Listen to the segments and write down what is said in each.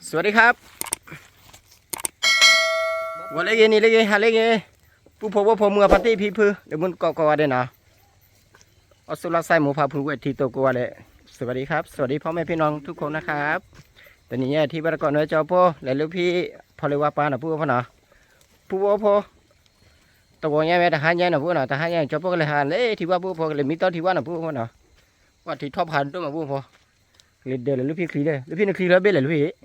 สวัสดีครับ ဝဲလၢဂ့ၤ နံၤလၢဂ့ၤ ဟါလၢဂ့ၤ ပုၢ်ဖိဝဲၢ်ဖိ မုၢ်အဖါတံၢ်ဖံဖု ဒီးမုၢ်ကိးကိးဂၤဒဲးနီၤ အီၣ်ဆူၣ်လၢ်စဲမိၢ်ဖါဖုဝဲၢ်ထံတိကိးဂၤဒဲး สวัสดีครับ สวัสดีพ่อแม่พี่น้องทุกคนนะครับ တနံၤညါထံၣ်ဘၣ်တကိးန့ၣ် ကၠီဖိလဲၤလၢဖံဖီလ့ဝါပၢ်နီၤ ပုၢ်ဖိနီၤ ပုၢ်ဖိ တဂီၤညါဝဲတဟါညါနီၤ ပုၢ်ဖိနီၤ တဟါညါန့ၣ် ကၠီဖိကလဲၤဟးလၢထံဝၣ် ပုၢ်ဖိ ကလဲၤမံတီၢ်ထံဝၣ်နီၤ ပုၢ်ဖိနီၤ ဝဲထံထီၣ်ဖးဒိၣ်မး ပုၢ်ဖိ ကလဲၤဒၢးလၢလၢဖံ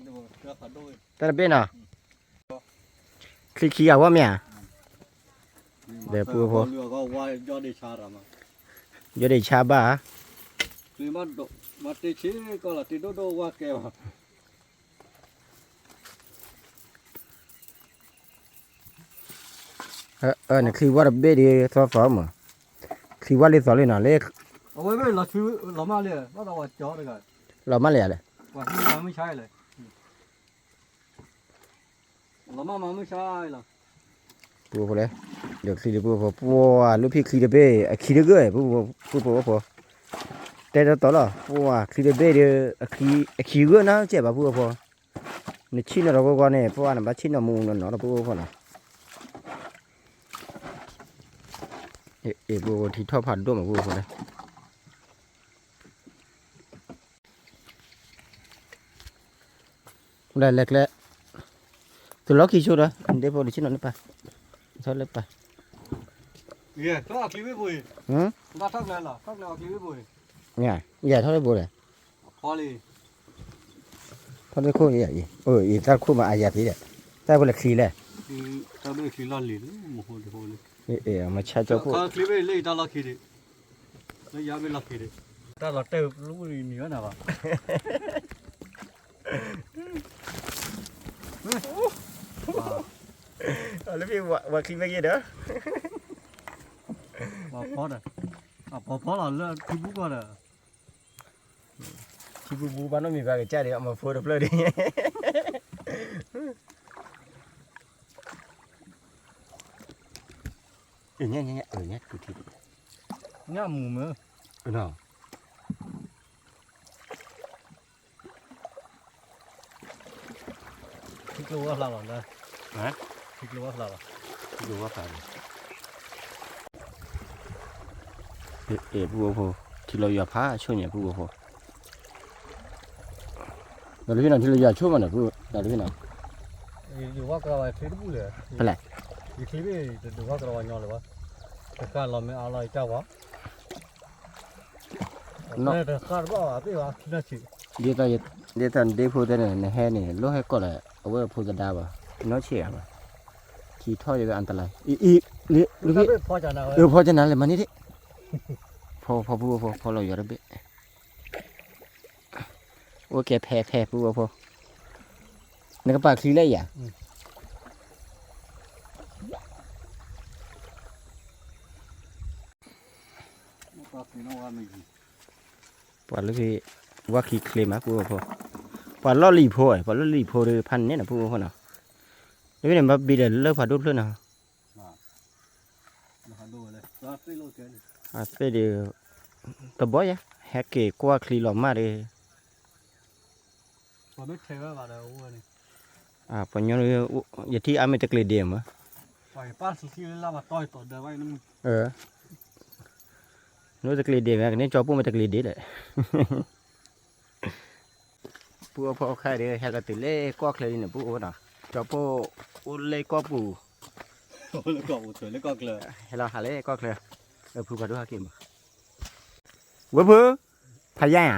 ချံဒီး လၢဖံနချံလၢဘ့ၣ်လဲၣ်လၢဖံ တၢ်တဘ့ၣ်နီၤ ချံခံဂၤဝဲမ့ၢ်ဧါ ဒီးပုၢ်ဖိ ယီၢ်ဒ့ဆါဘၣ် နချံဝၣ်တဘ့ၣ်ဒီးသီသီမး ချံဝၣ်လံသီလံနီၤလၢ အဝဲဘ့ၣ်လီၤမၢ်လံ ဘၣ်သးဝဲကၠီတဂၤ လီၤမၢ်လံဧါလဲၣ် လီၤမၢ်မၤမုၢ်ဆါလီၤ ပုၢ်ဖိလဲၣ် ဒီးချံဒီးပုၢ်ဖိ ပှၤလၢဖံချံတဘ့ၣ် အခံတဂၢၢ် ပုၢ်ဖိဖိ တဲတီတီလီၤ ပှၤချံတဘ့ၣ်ဒီး အခံဂၢၢ်နီတစဲးဘၣ် ပုၢ်ဖိ နဆံၣ်နီၤဒီးဂီၢ်ဂီၢ်န့ၣ် ပှၤနဘၣ်ဆံၣ်နီၤမူနီၤနီၤလီၤ ပုၢ်ဖိနီၤ အ့ၣ် ပုၢ်ဖိထံထီၣ်ဖးဒိၣ်မး ပုၢ်ဖိလဲၣ် လဲၤလဲၤကျဲ သုလီၢ်ခံဆိဒီး ဒ့ဖိတဆံၣ်နီၤန့ၣ်ပၢ် ထီၣ်လၢပၢ် ယဲၢ်ထီၣ်လၢဘိလဲၣ် ထီၣ်လၢခိၣ်ယဲၢ်အံၤ အတၢ်ခိၣ်မးအယၤဖံးဒီး တၢ်ဖိလဲၤချံလဲၣ် မဆါကၠီဖိ တၢ်လီၤတဲာ်လၢမံၤဝဲနၤဘၣ် လၢဖံဝဲချံမ့ၢ်ဂ့ၤဒီး အဖီဖီလီၤလၢထံပူၤကီၢ်ဒီး ထံပူၤပူၤဘၣ်နီတမံၤဘၣ်ကစၢ်ဒီး အမၤဖိတဖျၢၣ်ဒီး ညါညါညါ အၢ ညါတူၢ်ထံ ညၣ်မူမ့ၢ် အၢနီၤ ထံကျိဝဲဖျါလီၤလၢ ထံကျိဝဲဖျါလီၤ ထံကျိဝဲဖျါလီၤ အ့ၣ် ပုၢ်ဖိ ထံလီၤယွၤဖးဆိၣ်ညါ ပုၢ်ဖိ ဒီးလၢဖံနီၤ ထံလီၤယွၤဆိၣ်မးနီၤ ပုၢ် ဒီးလၢဖံနီၤ ယဒုးဝဲကရၤဝဲချ့တဘူၣ်လဲၣ် ဖဲလဲၣ် ယချ့ဘ့ၣ်တဒုးဝဲကရၤဝဲညီလၢၤဘၣ် တဃၣ်လီၤမ့ၢ်အါလီၤယတၢ်ဝဲ တဃၣ်တဘၣ်ဘၣ်သ့ၣ်ဘၣ် ခံနၢ်ဆံး ဒ်သိးနဒ့ဖိတဲန့ၣ် နဟဲန့ၣ် လိၣ်ဟဲကီၢ်လၢ အဝဲဖိသဒါဘၣ် နီၢ်ဆံးဂၤဘၣ် ခံထီၣ်ယကအန္တရာယ် အံၤ အံၤ လၢ လၢဖံ ဖီကနၤလဲၣ် မၤန့ၢ်ဒ့ၣ် ဖီ ဖီ ပုၢ်ဖိ ဖီလီၤယွၤတဘ့ၣ် အိၣ်ကဲဖဲဖဲ ပုၢ်ဖိ နကပာ်ချံလၢယၤ ပှၤလၢဖံ ဝါခံချ့မး ပုၢ်ဖိ ပှၤလီၢ်လံၤဖိ ပှၤလီၢ်လံၤဖိဒီးဖးန့ၣ်နီၤ ပုၢ်ဖိနီၤ လၢဖံန့ၣ် ဘၣ်ဘံဒီးလၢဖးဒိၣ်ဖျၢၣ်နီၤ အသ့ၣ်ဒီး တဘီယၤ ဟဲက့ၤကွၢ်ချံလီၤမၢ်ဒီး ပှၤညီ ယထံၣ်အါမ့ၢ်တကျ့ၤဒ့မး နတကျ့ၤဒ့မး ကန့ၢ်ကၠီပိၢ်မ့ၢ်တကျ့ၤဒ့လဲၣ် ပုၢ်ဖိအိၣ်ခါဒီး ဟဲကတုၤလၢကီၢ်ချၢလံန့ၣ် ပုၢ်ဖိနီၤ ကၠီပိၢ်အိၣ်လၢကီၢ်ပူၤ ဟဲလီၤဟးလၢကီၢ်ချၢ ဖုပှၤဒိၣ်ဟဲက့ၤမး ဝဲဖု ဖးယါယၤ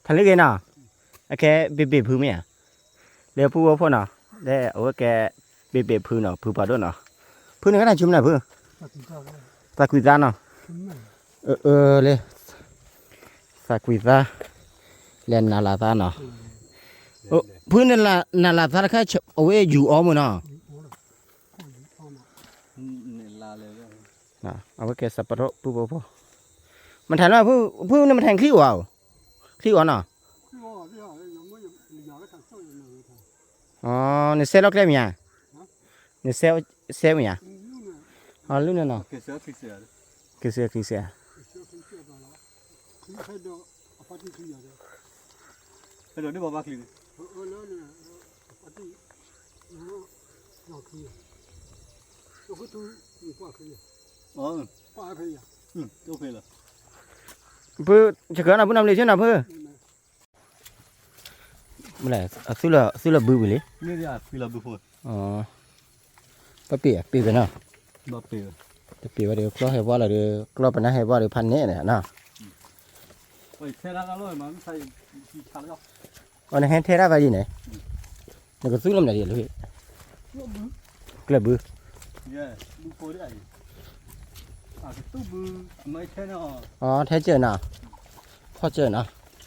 ဖးလၢဂ့ၤနီၤ အကဲ ဘ့ၣ်ဘ့ၣ်ဖုမ့ၢ်ဧါ လၢပုၢ်ဝဲၢ်ဖိနီၤ လၢအဝဲကဲ ဘ့ၣ်ဘ့ၣ်ဖုနီၤ ဖုပှၤဒိၣ်နီၤ ဖုန့ၣ်ကနၣ်ဆိမနုၤဖု သးကွံာ်သါနီၤ အၢ လၢ သးကွံာ်သါ လဲၤနၤလၢ်သါနီၤ ဖုန့ၣ်နၤလၢ်သါတခါ အဝဲယူၤအီမ့ၢ်နီၤ အဝဲကဲစးပရီၣ်ပုၢ်ဖိဖိ မထါနီၤ ဖုန့ၣ်မထါချံအီၤ ချံအီၤနီၤ နစဲးလီၤကျဲမ့ၢ်ဧါ နစဲးမ့ၢ်ဧါ အလုၢ်န့ၣ်နီၤ ကစဲးချံစဲး ကစဲးချံစဲး အ အ ဒီးဒ်ဘၣ်ဘၣ်ချံန့ၣ်, ဖု, ယကနၢ်ပူနၢ်ပလ့ၤဆ့နၤဖု, မ့ၢ်လဲၣ်, အသုလီၤဘုဝံၤလံ, ပပ့ၤပ့ၤကနီၤ, တပ့ၤဝဲဒီး ကျီၢ်ဟဲပှၢ်လီၤဒီး ကျီၢ်ပနၢ်ဟဲပှၢ်ဒီးဖးန့ၣ်နီၤ, အီနဟဲထဲဒၣ်ဖးယံၤန့ၣ်, နကသူၣ်လီၤမနုၤဒ်လဲၣ်, ကျၢၢ်ဘု, အီထဲစၢၤနီၤ, ဖီၣ်စၢၤန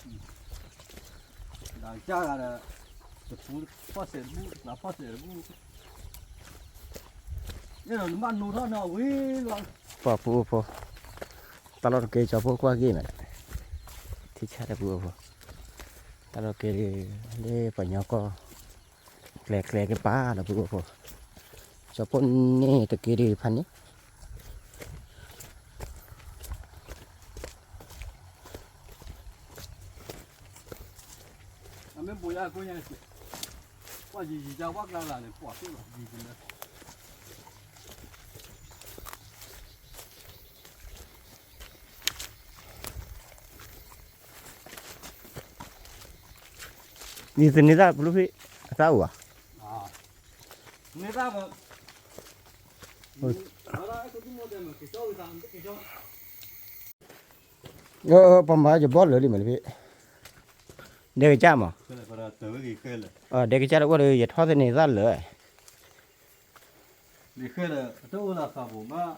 ီၤ, ပှၤပုၢ်ဖိ, တၢ်လီၢ်တက့ၢ် ကၠီဖိကွၢ်ဂ့ၢ်မး, ထံဆၣ်တပူၤဖိ, တၢ်လီၢ်တက့ၢ် လၢပှၤကညီကီၢ်, ကျဲကျဲကပၤဒီးပုၢ်ဖိ, ကၠီဖိန့ၣ်တက့ၢ်ဒံးဖးန့ၣ် ယသန့ၤသၣ်ပလူၤဖံး, အသၣ်အိၣ်ဧါ, န့ၣ်သၣ်မး, ပမၤယဘီလၢာ်လံမးလၢဖံး, ဒဲကစၢ်မး, ဒဲကစၢ်လၢအိၣ်ဒီး ယထီၣ်သန့ၤသၣ်လၢာ်, လၢဃဲလၢာ် အတအိၣ်လၢသးပူၤမး,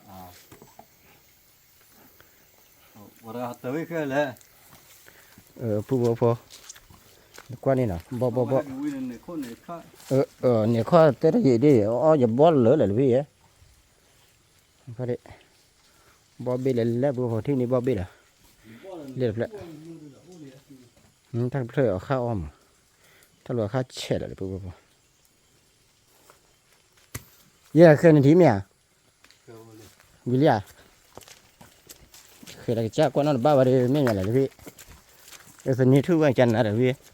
ဝဲဒၣ်တဝဲခဲလဲၣ်, ပုၢ်ဖိဖိ, နကွၢ်န့ၣ်နီၤ ဘီဘီဘီ, န့ၣ်ခီၣ်တဲတယံာ်ဒ်အီၣ်ယဘီလၢာ်လၢာ်လၢဖံးယဲ, ဘီဘ့ၣ်လဲၤလဲၤပုၢ်ဖိထံၣ်န့ၢ်ဘီဘ့ၣ်ဒီး, လဲၤတဖျၢၣ်, တၢ်တဖျၢၣ်အခါအီၣ်မး, တၢ်လီၤအခါဆဲးလၢာ်လၢပုၢ်ဖိဖိ, ယဲၢ်ဃဲနထံၣ်မ့ၢ်ဧါ, ဝံၤလံဧါ, ဃဲတၢ်ကစၢ်ကွၢ်နီၣ်တဘၣ်ဝဲဒီး မ့ၢ်မးလဲၣ်လၢဖံး, သန့ၤထူၣ်ဝဲကနၤဒီးဖံး,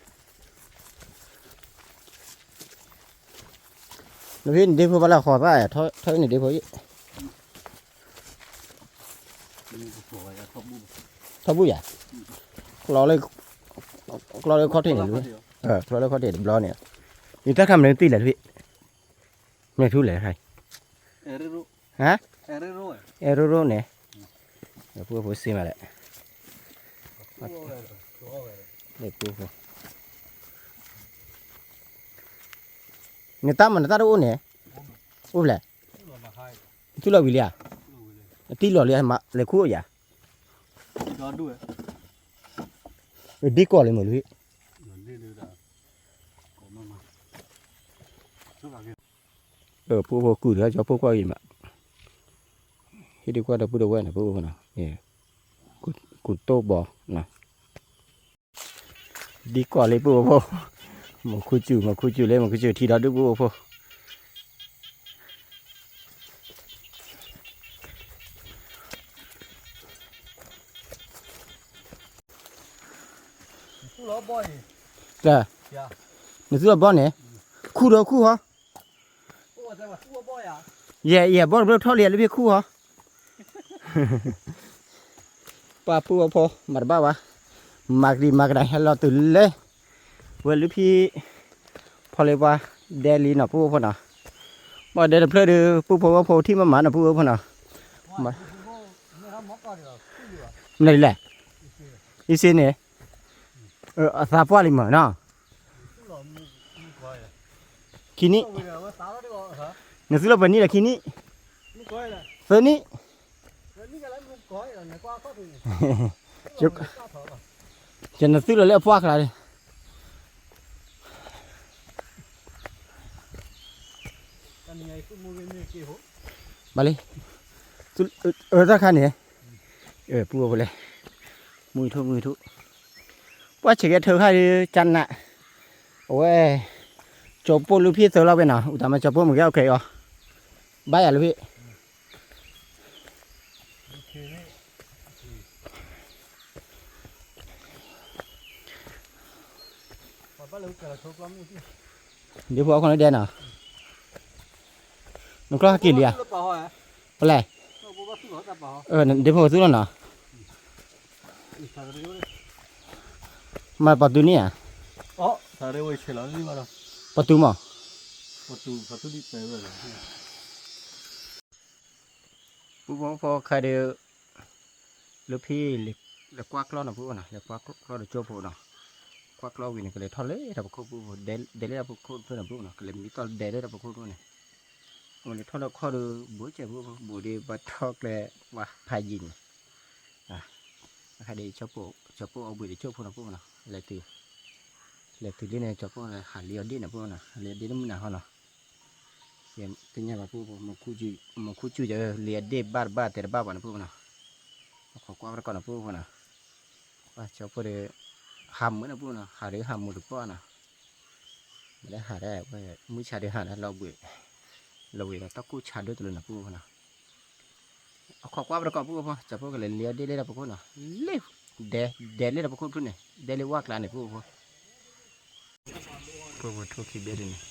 လၢဖံးနဒ့ဖိဘၣ်လၢဃီၤသၣ်, ထီၣ်အံၤနဒ့ဖိအံၤ, ထီၣ်ဘူၣ်ယၤ, ကျီလၢခီၣ်ထံးန့ၣ်လၢ, ကျီလၢခီၣ်ထံးတဘျီန့ၣ်, ယတၢ်ခါမနုၤသံလဲၣ်လၢဖံး, မ့ၢ်ထူလဲၣ်, ဟါ, အဲၣ်ရိၣ်ရိၣ်န့ၣ်, ပုၢ်ဖိစ့မးလဲၣ်, ပုၢ်ဖိ, နတၢ်မၤနတၢ်တအိၣ်န့ၣ်, အိၣ်ဖျဲၣ်, နသူၣ်လီၤဝံၤလံဧါ, နတံၢ်လီၤလံ, လဲၤခူၣ်အိၣ်ယၤ, ဒ်ကီၢ်လံမးလံ, ပုၢ်ဖိကူၣ်ဒီးကၠီဖိကွၢ်ဂ့ၤမး, ဟ့ၣ်ဒုးကွၢ်ဒီပုၢ်ဒီဝဲၢ်န့ၣ် ပုၢ်ဖိနီၤ, ကူၣ်တိၢ်ဘီနီၤ, ဒ်ကီၢ်လံပုၢ်ဖိ, မူခိၣ်စူၤ မူခိၣ်စူၤလၢ မူခိၣ်စူၤထံဒီးဒုးပုၢ်ဖိ, နသူၣ်လီၤဘီန့ၣ်, ခူၣ်ဒီးခူၣ်ဟီ, ယဲၢ်ယဲၢ်ဘီတဘျီထီၣ်လံ လၢဖံးခူၣ်ဟီ, ပှၤပုၢ်ဖိ မၤတဘၣ်ဝဲ, မၤကဒံမၤကဒါဟဲလီၤတုၤလၢ ဝဲလၢဖံး ဖီလ့ပှၤဒဲလံနီၤ ပုၢ်ဖိနီၤ, ဘၣ်ဒဲတဖျၢၣ်ဒီး ပုၢ်ဖိဝဲဖိထံၣ်မးမးနီၤ ပုၢ်ဖိနီၤ, မနုၤလဲၣ်, အံၤစ့န့ၣ်, အသးပှၢ်လံမးနီၤ, ခံနံၣ်, နသူၣ်လီၤပှဲၤနံၣ်လၢခံနံၣ်, သၢနံၣ်, ယနသူၣ်လီၤလၢအပှၢ်ချါလံ, ဘၣ်လံ, အတၢ်ခါန့ၣ်, ပုၢ်ဖိလဲၣ်, မုၢ်ထူၣ်မုၢ်ထူၣ်, ပှၤဆဲးကဲထၢခါဒီး ကနး, အဝဲ, ကၠီပိၢ်လုၢ်ဖံးသၢလီၤဝဲနီၤ အူတၢ်မၤကၠီပိၢ်မ့ၢ်ကဲ okay အီၤ, ဘၣ်ယၤလၢဖံး Okay. ဒ့ဖိအီၣ်ခိၣ်န့ၣ်ဒဲးနီၤ, နကျီၢ်ဟဲက့ၤလံဧါ, ဖဲလဲၣ်, ဒ့ဖိကသူလီၤနီၤ, မၤပှၤတူန့ၣ်ဧါ, ပှၤတူမး, ပူဖိဖိခါဒီး လၢဖဲ လဲၤကွၢ်ကျီၢ်နီၤ ပူဖိနီၤ, လဲၤကွၢ်ကျီၢ်ဒီးကၠိဖိနီၤ, ကွၢ်ကျီၢ်ဝံၤန့ၣ် ကလဲၤထီၣ်လၢတၢ်ပခိၣ်ပူဖိ, ဒဲလၢတၢ်ပခိၣ်တဖျၢၣ်နီၤ ပူဖိနီၤ, ကလဲၤမံကီၢ်ဒဲလၢတၢ်ပခိၣ်တဖျၢၣ်န့ၣ်, အဝဲလဲၤထီၣ်လၢခီၣ်ဒီး ဘူးကဲးပူဖိ ဘူးဒံးဘၣ်ထီၣ်ကျဲ ပှၤဖးယံၤန့ၣ်, အခါဒီး ကၠီပိၢ်အီၣ်ဘှံးဒီးကၠိဖိနီၤ ပူဖိနီၤ, လဲၤတုၤလံန့ၣ် ကၠီပိၢ်ဟးလံအီၤဒ့ၣ်နီၤ ပူဖိနီၤ, ဟးလံအီၤဒ့ၣ်လၢမုၢ်နၤဟီနီၤ သ့ၣ်ညါဘၣ်ပူဖိ, မူခိၣ်စူၣ်ယၤလံအဒ့ၣ်ဘၣ်တဘၣ်တဲတဘၣ်ဘၣ်နီၤ ပူဖိနီၤ, အခိးကွၢ်ဝဲတကီၢ်နီၤ ပူဖိနီၤ, ပှၤကၠီဖိဒီး ဟးမုာ်နီၤ ပူဖိနီၤ, ဟးဒီးဟးမူတပီၢ်နီၤ, မ့ၢ်လၢဟးဒီး မုၢ်ဆါဒီးဟးဒီးလီၤဘှံး, လီၤဘှံးဒီးတၢ်ကူၣ်ဆါဒိၣ်တလၢနီၤ ပူဖိနီၤ, အခိးကွၢ်ဝဲတကီၢ် ပူဖိ, ကၠီဖိကလဲၤလံအီၤဒ့ၣ်လၢတၢ်ပခိၣ်နီၤ, လ့ၣ်, ဒဲ, ဒဲလၢတၢ်ပခိၣ်ဖျၢၣ်န့ၣ် ဒဲလၢဝၣ်ကျါန့ၣ် ပူဖိ ပူဖိထိၣ်ခံဘ့ၣ်ဒ်န့ၣ်,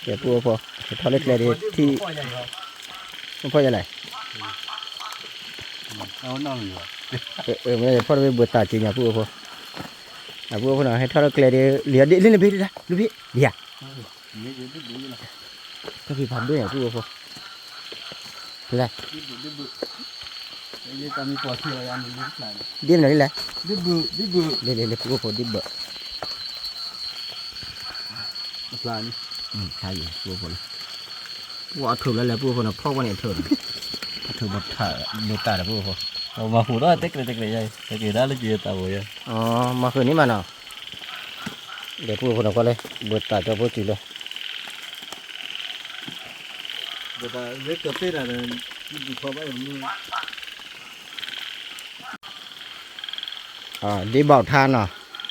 ကဲပူဖိ, ဟဲထီၣ်လၢကျဲဒ်ထံၣ်, ဖီၣ်ယလဲၣ်, မ့ၢ်ဖီၣ်တဘ့ၣ်ဘၢတၢ်က့ၤညါ ပူဖိ, အပူဖိနီၤ ဟဲထီၣ်လၢကျဲဒ် လံၤအီၤဒ့ၣ်လၢနဘ့ၣ်ဒ်ဒၣ် လူၤဘ့ၣ်, လံၤဧါ တၢ်ဖံးဖးဒိၣ်ညါ ပူဖိ, ဖဲလဲၣ်, ဒ့ၣ်မနုၤလဲၣ်, လံၤလံၤလံၤ ပူဖိ ဒ့ၣ်ဘၣ်, ဖျါယံၤ ပူဖိလီၤ, ပှၤအထုးလၢလဲၣ် ပူဖိနီၤ ဖီၣ်ဝဲန့ၣ်အထုး, အထုးဘၣ်ထးဘၣ်တၢ်ဒီး ပူဖိ, မၤဃုာ်ဒီးတဲကလဲၤတဲကလဲၤယါ, တဲကလဲၤဒၣ်လၢက့ၤတၢ်ဝဲယါ, မၤဃုာ်န့ၣ်မးနီၤ ဒီးပူဖိနီၤ ကွၢ်လၢ ဘၢတၢ်ကၠီဖိစူၤလၢ ဒ့ၣ်ဘီၣ်ထါနီၤ,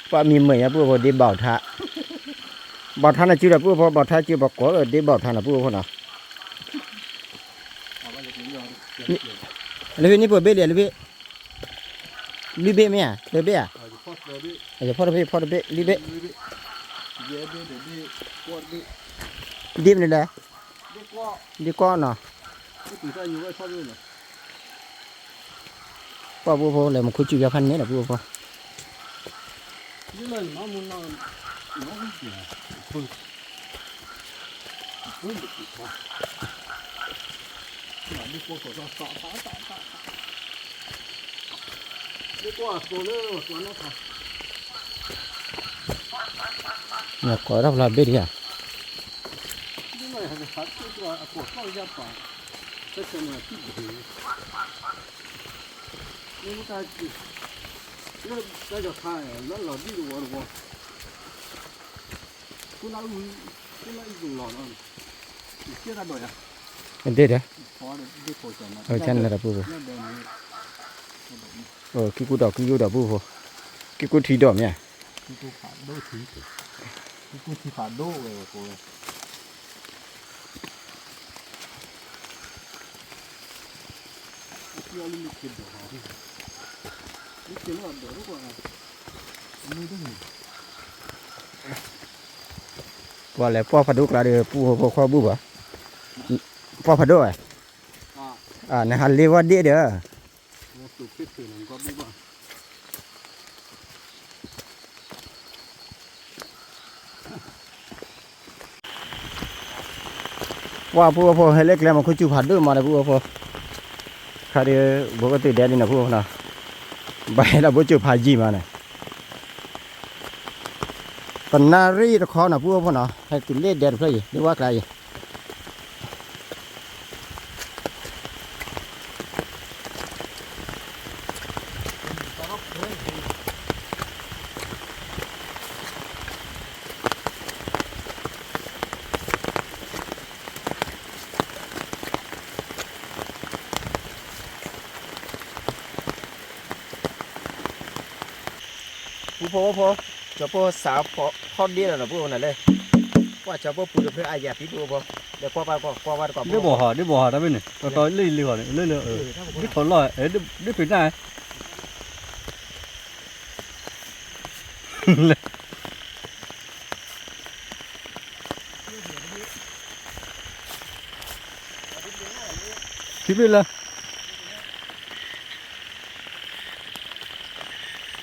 ပှၤမံၤမုာ်ညါ ပူဖိ ဒ့ၣ်ဘီၣ်ထါ, ဘီၣ်ထါန့ၣ်စုဒီး ပူဖိ ဘီၣ်ထါစုပှၤကိးလၢဒ့ၣ်ဘီၣ်ထါနီၤ ပူဖိနီၤ, လၢဖဲန့ၣ်ပှၤဘ့ၣ်လံ လၢဖဲ လွံၢ်ဘ့ၣ်မ့ၢ်ဧါ သၢဘ့ၣ်ဧါ, ယဖီၣ်တဘ့ၣ် ဖီၣ်တဘ့ၣ် လွံၢ်ဘ့ၣ်, ဒ့ၣ်မနုၤလဲၣ်, ဒ့ၣ်ကီၢ်နီၤ, ပှၤပူဖိလဲၤမူခိၣ်စူၣ်ယါဖးန့ၣ်ဒီး ပူဖိ ကိးထီၣ်ဖျါဘ့ၣ်ဒံးဧါ, ဒ့ၣ်ဒီး, ခံကူဒီး ခံကူဒီး ပူဖိ, ခံကူထံဒီးမ့ၢ်ဧါ, ပှၤလဲၤပှီၢ်ဖးဒိၣ်ကျါဒီး ပူဖိဖိခွါဘူၣ်ဘၣ်, ပှီၢ်ဖးဒိၣ်ဝဲ, နဟးလ့ဝါဒ့ၣ်ဒီး ပှၤပူဖိ ဟဲလၢကျဲမူခိၣ်စူၣ်ဖးဒိၣ်မးဒီး ပူဖိ, ခါဒီး ဘိကတုၤဒဲးဒ်န့ၣ် ပူဖိနီၤ, ဘၣ်ဟဲလီၤဘိကၠိဖးယံာ်မးန့ၣ်, တနၣ်ရံၣ်တခီနီၤ ပူဖိနီၤ, ဟဲတုၤလၢဒဲးတဖျၢၣ်အံၤ လၢဝၣ်ကျါအံၤ ပူဖိဖိ, ကၠီဖိစးဖီၣ်ဒ့ၣ်လီၤနီၤ ပူဖိနီၤလၢ, ပှၤကၠီဖိပူၤတဖျၢၣ်အါယၤဖံ ပူဖိဖိ, ဒ့ၣ်ဘီၣ်ဟး ဒ့ၣ်ဘီၣ်ဟးတၢ်ဘ့ၣ်န့ၣ် တီတီလၢလံဃီန့ၣ် လၢလၢ ဒ့ၣ်ထီၣ်လီၢ် ဒ့ၣ်ဖံးနၢ် ထံဘ့ၣ်လ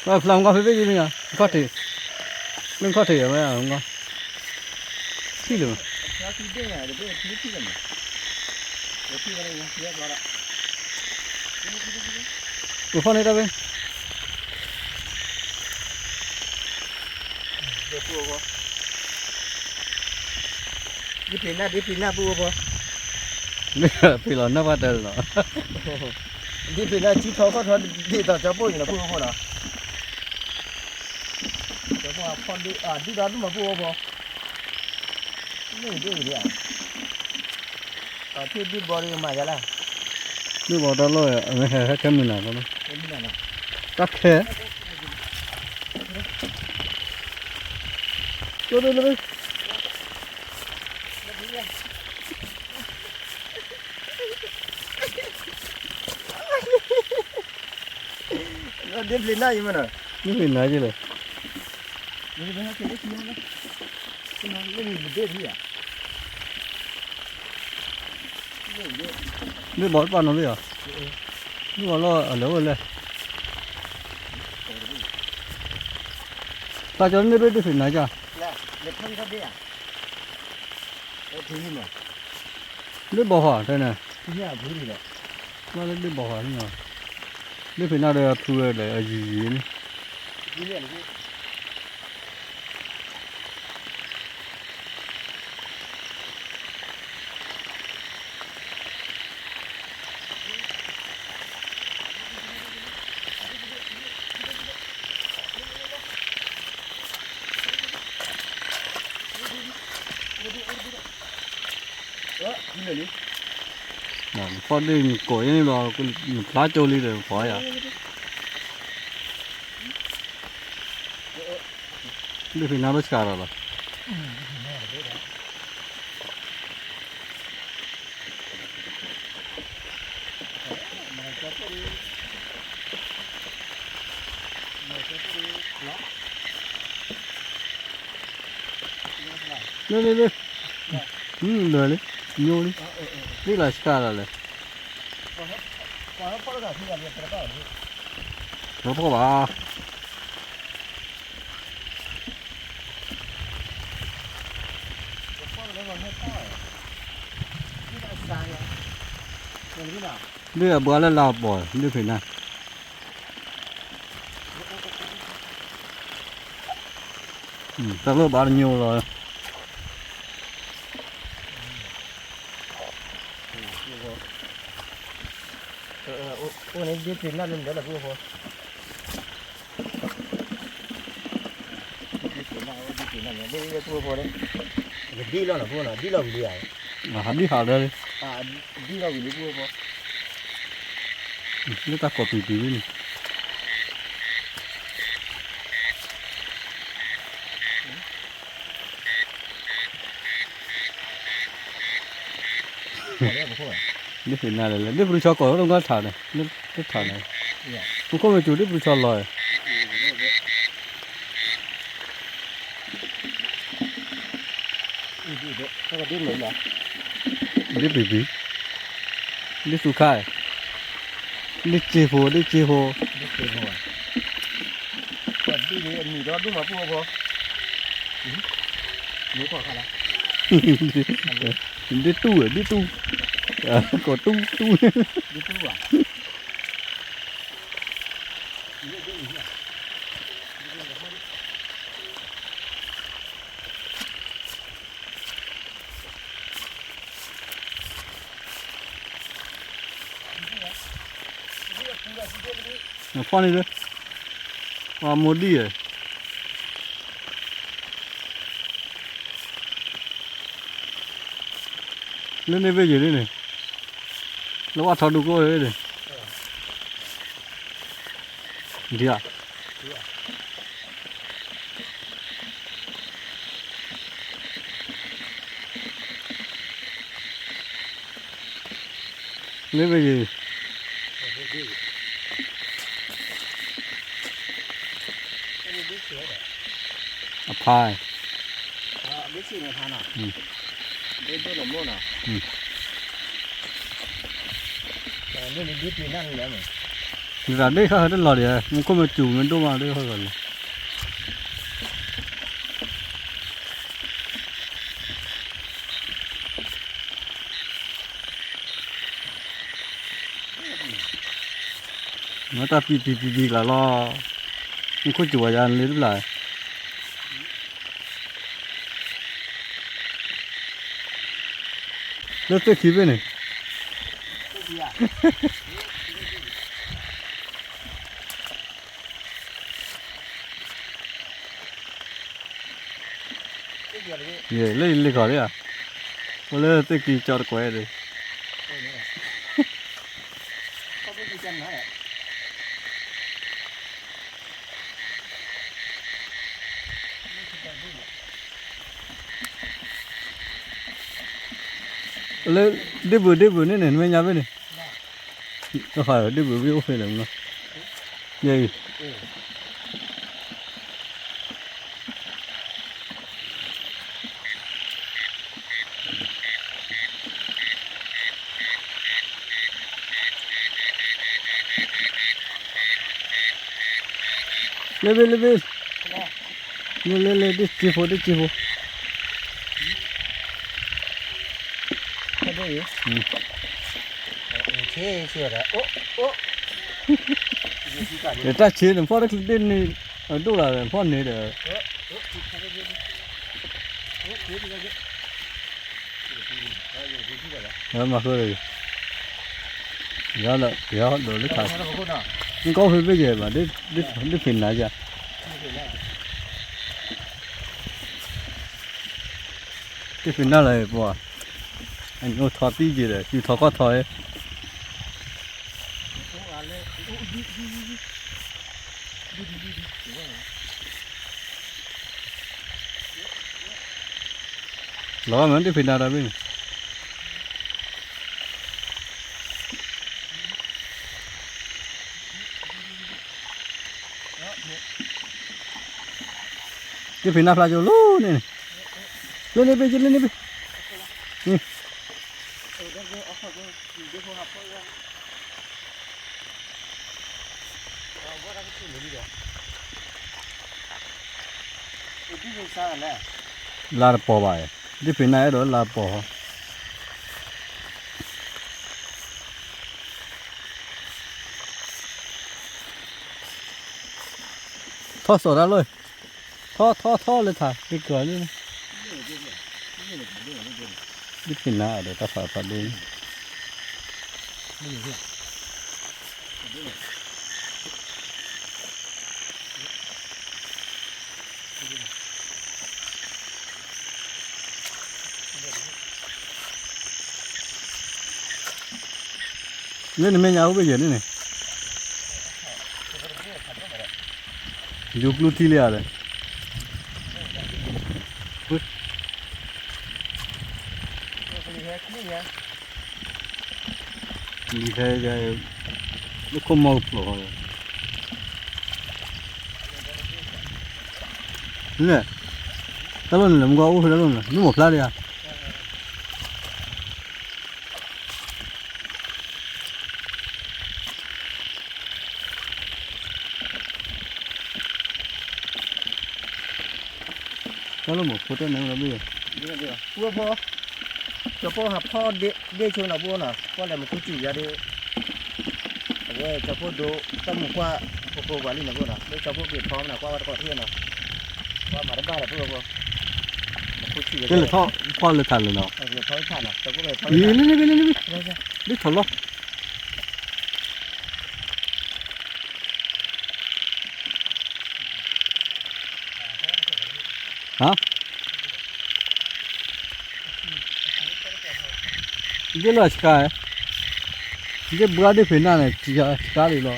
ၢ ဖျါမ့ၢ်ကွၢ်ဖဲဘ့ၣ်ယဲၢ်မ့ၢ် ခီၣ်ထံး မ့ၢ်ခီၣ်ထံးမ့ၢ် ထံၣ်လၢၤ ပဖီၣ်န့ၢ်တၢ်ဝဲ ဒ်ပ့ၤနၢ် ဒ်ပ့ၤနၢ်ပူဖိ မ့ၢ်ပ့ၤလီၤနၢ်ပှၢ်တၢၢ်လီၤ ဒ်ပ့ၤနၢ်စုထီခီၣ်ထီ ဒ်သိးကၠီပိၢ်အံၤလီၤ ပူဖိနီၤ ကၠီပိၢ်ဖီၣ်ဒ် ဒ်ဒီဒူၣ်မၤပူဖိ မ့ၢ်ဒ်အံၤဒ်ဧါ ပှၤထံၣ်ဒ်ဘီဒ်မၤယါလၢ ဒ်ဘီတၢ်လီၢ် အမ့ၢ်ဟဲဟဲခဲမုၢ်နၤလီၤ တၢ်ခဲ ကၠိဒ်လၢ ဒ်ပျံၤနါယံၤမနီၤ ဒ်ပျံၤနါယံၤလဲၣ် ဒ်ဘီတပာ်နီၣ်ဘ့ၣ်ဧါ ဒ်ဘီလီၢ်အလဲၤအိၣ်လဲၣ် တၢ်ကၠီန့ၢ်ဘ့ၣ်ဒ်ပျံၤနါကၠီ ဒ်ဘီဃီတဲန့ၣ် ဘၣ်လၢဒ်ဘီဃီန့ၣ် ဒ်ဖံးနၢ်ဒီးဖုဝဲဒီးအယံၤယံၤန့ၣ် ဖီၣ်ဒ်နကိးယဲၢ်န့ၣ်လီၤ နဖျါကၠိလံဒီးဖီၣ်ယၤ ဒ်ဖံးနၢ်လၢစှၤလီၤလီၤ လၢလၢလၢ လၢာ်လံ ညိလံ ဒ်လီၤစှၤလီၤလဲၣ် ရီဖီၣ်ဘၣ် ဒ်အဘှါလၢလါပီၤ ဒ်ဖံးနၢ် တၢ်လီၢ်ဘၣ်တညိလီၤ အိၣ်န့ၣ်ဒ်ပျံၤနၢ်လၢမ့ၢ်လၢပူဖိ ဒ်ပျံၤနၢ် ဒ်ပျံၤနၢ်န့ၣ် ဒ်ပူဖိန့ၣ် ကဒ်လီၤနီၤ ပူနီၤ ဒ်လီၤဝံၤလံဧါ ဒ်ဟးလၢ ဒ်လီၤဝံၤလံပူဖိ လၢတၢ်ကိးပံၤပံၤဝံၤန့ၣ် ဒ်ပျံၤနၢ်လဲၣ်လဲၣ် ဒ်ပရူၢ်ဆီကိးလၢနကွၢ်ထးန့ၣ် လၢထးန့ၣ် ပူခိၣ်မ့ၢ်စူၤဒ်ပရူၢ်ဆီလီၤ ဒ်ပံၤပံၤ ဒ်သူၣ်ခါ ဒ်စ့ဖိ ဒ်စ့ဖိ ဒ်စ့ဖိ ဒ်အမံၤဒီဒူၣ်မၤပူဖိ မ့ၢ်ကီၢ်ခါလီၤ ဒ်တူၢ် ဒ်တူၢ် ကိးတူၢ်တူၢ် ဒ်တူၢ်ဘၣ် နဖီၣ်န့ၣ်လၢ ပှၤမိၢ်ဒံၣ်ဧၢ လၢန့ၣ်ဘ့ၣ်ယံၤလံန့ၣ် လၢဝၣ်ထီဒူကိၣ်န့ၣ် ဒ်ဧါ ဒ်ဧါ လၢမ့ၢ်ဂ့ၤ, အဖါ, ဒ်တၢ်ဒ့ၣ်ဃါတလီၤဒံး, မူခိၣ်မ့ၢ်စူၤမ့ၢ်ဒိၣ်မးဒ်ဃီလီၤ. မ့ၢ်တၢ်ပံၤပံၤပံၤပံၤကျါလီၤ, မူခိၣ်စူၤဝဲယါလၢတဘျီ, လၢသ့ၣ်ခံဘ့ၣ်န့ၣ် လၢယလ့ၣ်ခီလံဧါ, အိၣ်လၢသ့ၣ်ကံကၠီတကွဲးဒီး, လၢဒ့ၣ်ဘုးဒ့ၣ်ဘုးန့ၣ်န့ၣ် နမဲာ်ညါဘ့ၣ်န့ၣ်, တခါဒ့ၣ်ဘုးဘ့ၣ်အိၣ်ဖဲလဲၣ်မနီၤ, ယဲအံၤ လၢဘ့ၣ်လၢဘ့ၣ်, လၢလၢလၢ ဒ့ၣ်စ့ဖိ ဒ့ၣ်စ့ဖိ, တၢ်ဆ့န့ၣ် ဖီၣ်တချုးဒ့ၣ်န့ၣ် အဒိၣ်လၢ်ဖီၣ်န့ၣ်ဒီး မၤဃုာ်, ယၤလၢယၤဒိးလၢခါ, နကီၢ်ဖဲဘ့ၣ်ယဲၢ်ဘၣ်, ဒ့ၣ်ဖံးနါယၤ, ဒ့ၣ်ဖံးနါလၢပှၤ, အညိထီသံယဲၢ်ဒီး ယူထီကီၢ်ထီ, လီၤမ့ၢ်ဒ့ၣ်ဖံးနါတၢ်ဘ့ၣ်န့ၣ် ဒ့ၣ်ဖံးနါဖျါကၠိလီၤန့ၣ်, လၢန့ၣ်ဘ့ၣ် လၢန့ၣ်ဘ့ၣ်, လါတပီၤဘၣ်, ဒ့ၣ်ဖံးနါအဲၣ်ဒိးလါတပီၤ, ထီၣ်စီၤတၢ်လီၢ်, ထီၣ်ထီၣ်ထီၣ်လၢထး ကကီၤန့ၣ်, ဒ့ၣ်ဖံးနါဒီးတၢ်ဖးဖးဒိၣ်န့ၣ် လၢနမဲာ်ညါအိၣ်ဘ့ၣ်ယဲၢ်န့ၣ်န့ၣ်, ယူၤကျူထံလံဧါဒီး, လံၤဟဲယၤ, လၢခိၣ်မီၢ်ကဖျိးဃီ, န့ၣ်, တၢ်လီၢ်န့ၣ်လၢမုၢ်ဂီၢ်အိၣ်ဖဲတၢ်လီၢ်န့ၣ် မ့ၢ်မီၢ်ဖျါဒံးဧါ. တၢ်လီၢ်မီၢ်ဖိတၢ်န့ၣ်လီၤဘ့ၣ်, ဝဲဖိ, ကၠီၤဖိဟးဖီၣ်ဒ့ၣ်ဆိနီၤ ပအိၣ်နီၤ ကွၢ်လဲၤမူခိၣ်စူၤယါဒ့ၣ်, အဝဲကၠီၤဖိဒိ တၢ်မူၤကွၢ် ဖိဖိပှၤလံန့ၣ်ပအိၣ်နီၤ လၢကၠီၤဖိက့ၤဖီမနၤ ကွၢ်ဝဲတကိးထံၣ်နီၤ, ကွၢ်မၤတဘၣ်လၢပအိၣ်ဖိ, မူခိၣ်စူၤယါဒ့ၣ်, ဖီၣ်လၢထးလၢနီၤ, ဖီၣ်လၢထးနီၤ ကၠီၤဖိက့ၤဖီၣ်လၢထး, လ့လ့လ့လ့လ့, ဒ့ၣ်ထီၣ်လီၤ ဟါ, ဒ့ၣ်လီၤဆှါ, ဒ့ၣ်ဘှါဒ့ၣ်ဖံးနါန့ၣ် ဆှါလံလီၤ,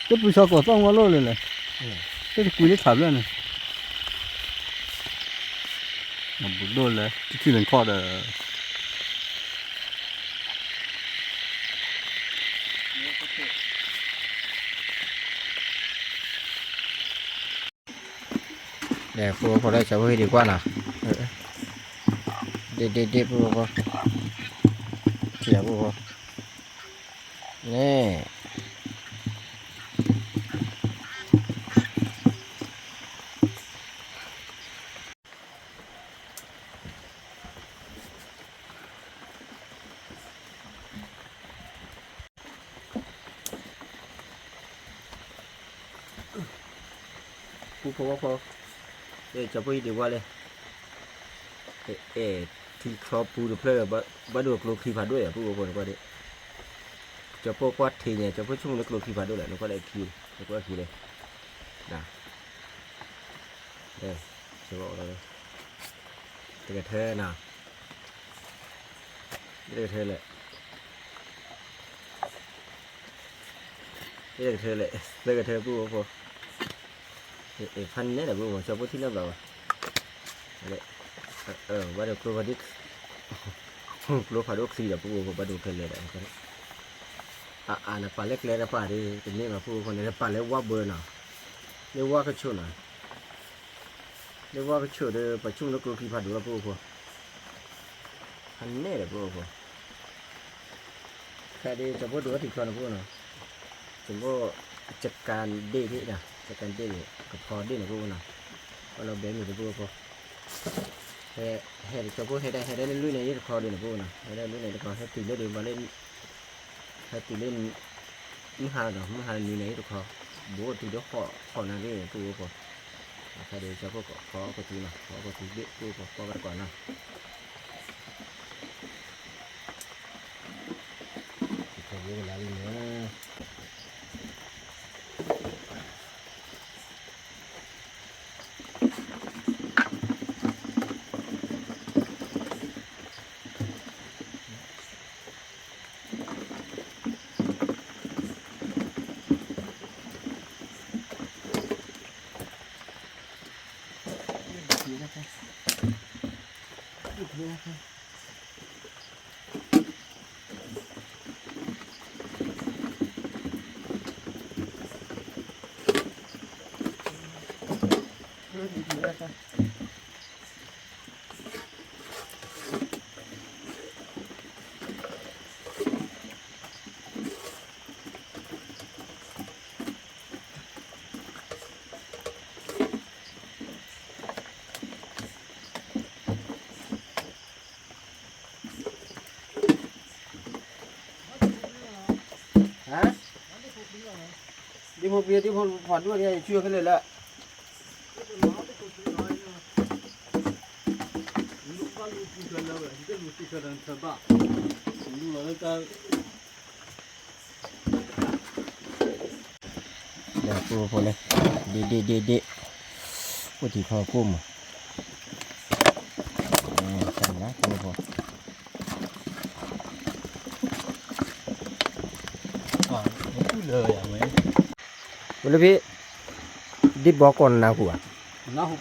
တပူၤဆီကိးသီၣ်မီၢ်လိၣ်လၢလဲၣ်, တတကွံလၢထးဘျၢၣ်န့ၣ် လၢ ဘူးဒိၣ်လၢ ထံထံလၢခီၣ်ဒီး ဒီးဖိဖိဒီး ကၠီဖိဟံၣ်ဒံးကွၢ်နီၤ, ဒ့ဒ့ဒ့ဖိဖိ, ထံၣ်ဖိဖိ, န့ၣ် ပူဖိဝဲဖိ, အဲ ကၠီဖိဟံၣ်ဒံးဝါလဲၣ်, အဲ ထံချီပူတဖျၢၣ် ဘၣ်ဒိကျိချံဖးဒိၣ်ယၤ ပူဖိဖိနကွၢ်ဒံး, ကၠီဖိကွၢ်ထံညါ ကၠီဖိဆိကမိၣ်လၢကျိချံဖးဒိၣ်လဲၣ် နကွၢ်လၢခံ, နကွၢ်ခံလဲၣ်, န အဲ ကၠီဖိ တကထၢနၤ, တကထၢလဲၣ်, တကထၢလဲၣ်, တကထၢပူဖိဖိ, ဖးနဲၣ်ဒီးပူဖိ ကၠီဖိထံၣ်လၢဘျီဘၣ်, ဘၣ်ဒိကျိဖးဒိၣ်, ကျိဖးဒိၣ်ချံဒီးပူဖိ ဘၣ်ဒိခဲလၢာ်ဒီး, အအါနပာ်လၢကျဲတပာ်ဒီး တန့ၢ်ဘၣ်ပူဖိဖိန့ၣ် နပာ်လၢဝါဘၢနီၤ, လၢဝါကဆိၣ်နီၤ လၢဝါကဆိၣ်ဒီး ပှၤဆိကမိၣ်လၢကျိချံဖးဒိၣ်လီၤ ပူဖိဖိ, ဖးနဲၣ်ဒီးပူဖိဖိ, ခဲဒ်ကၠီဖိဒိၣ်ထံချီန့ၣ်ပူဖိနီၤ, ကၠီဖိ ကကၤဒ့ၣ်ဒ်နီၤ ကကၤဒ့ၣ်ဒ် ကဖီဒ့ၣ်န့ၣ်ပူဖိနီၤ, ပှၤလီၤဘဲမုၢ်တပူဖိဖိ, ဟဲ ဟဲကၠီဖိဟဲဒၣ်ဟဲဒၣ်လၢလွံၢ်န့ၣ် ယတခီဒ့ၣ်န့ၣ်ပူဖိနီၤ ဟဲဒၣ်လွံၢ်န့ၣ်တခီ ဟဲတုၤလၢဒံးမးလၢ ဟဲတုၤလၢ မုၢ်ဟါဒီး မုၢ်ဟါနွံနၣ်ရံၣ်တခီ, ဘူးတုၤဒီးဃိးနၣ်ရံၣ်ပူဖိဖိ, အခဲဒ်ကၠီဖိကဖီကသူနီၤ ဖီကသူဘ့ၣ် ပူဖိဖီကတကွၢ်နီၤ, ကလါလံန့ၣ် ဟါ, ဒ်ဖိပျံၤဒ်ဖိဖးဒိၣ်န့ၣ် ယဆူၣ်ခဲလၢာ်လၢ ဒီးပူဖိလဲၣ်, ဒ့ဒ့ဒ့ဒ့, အိၣ်ထံခီကိၣ်မး, ပူဖိ, ဝဲလၢဖဲ, ဒ့ဘီကီၢ်နၢ်ဟူဘၣ်,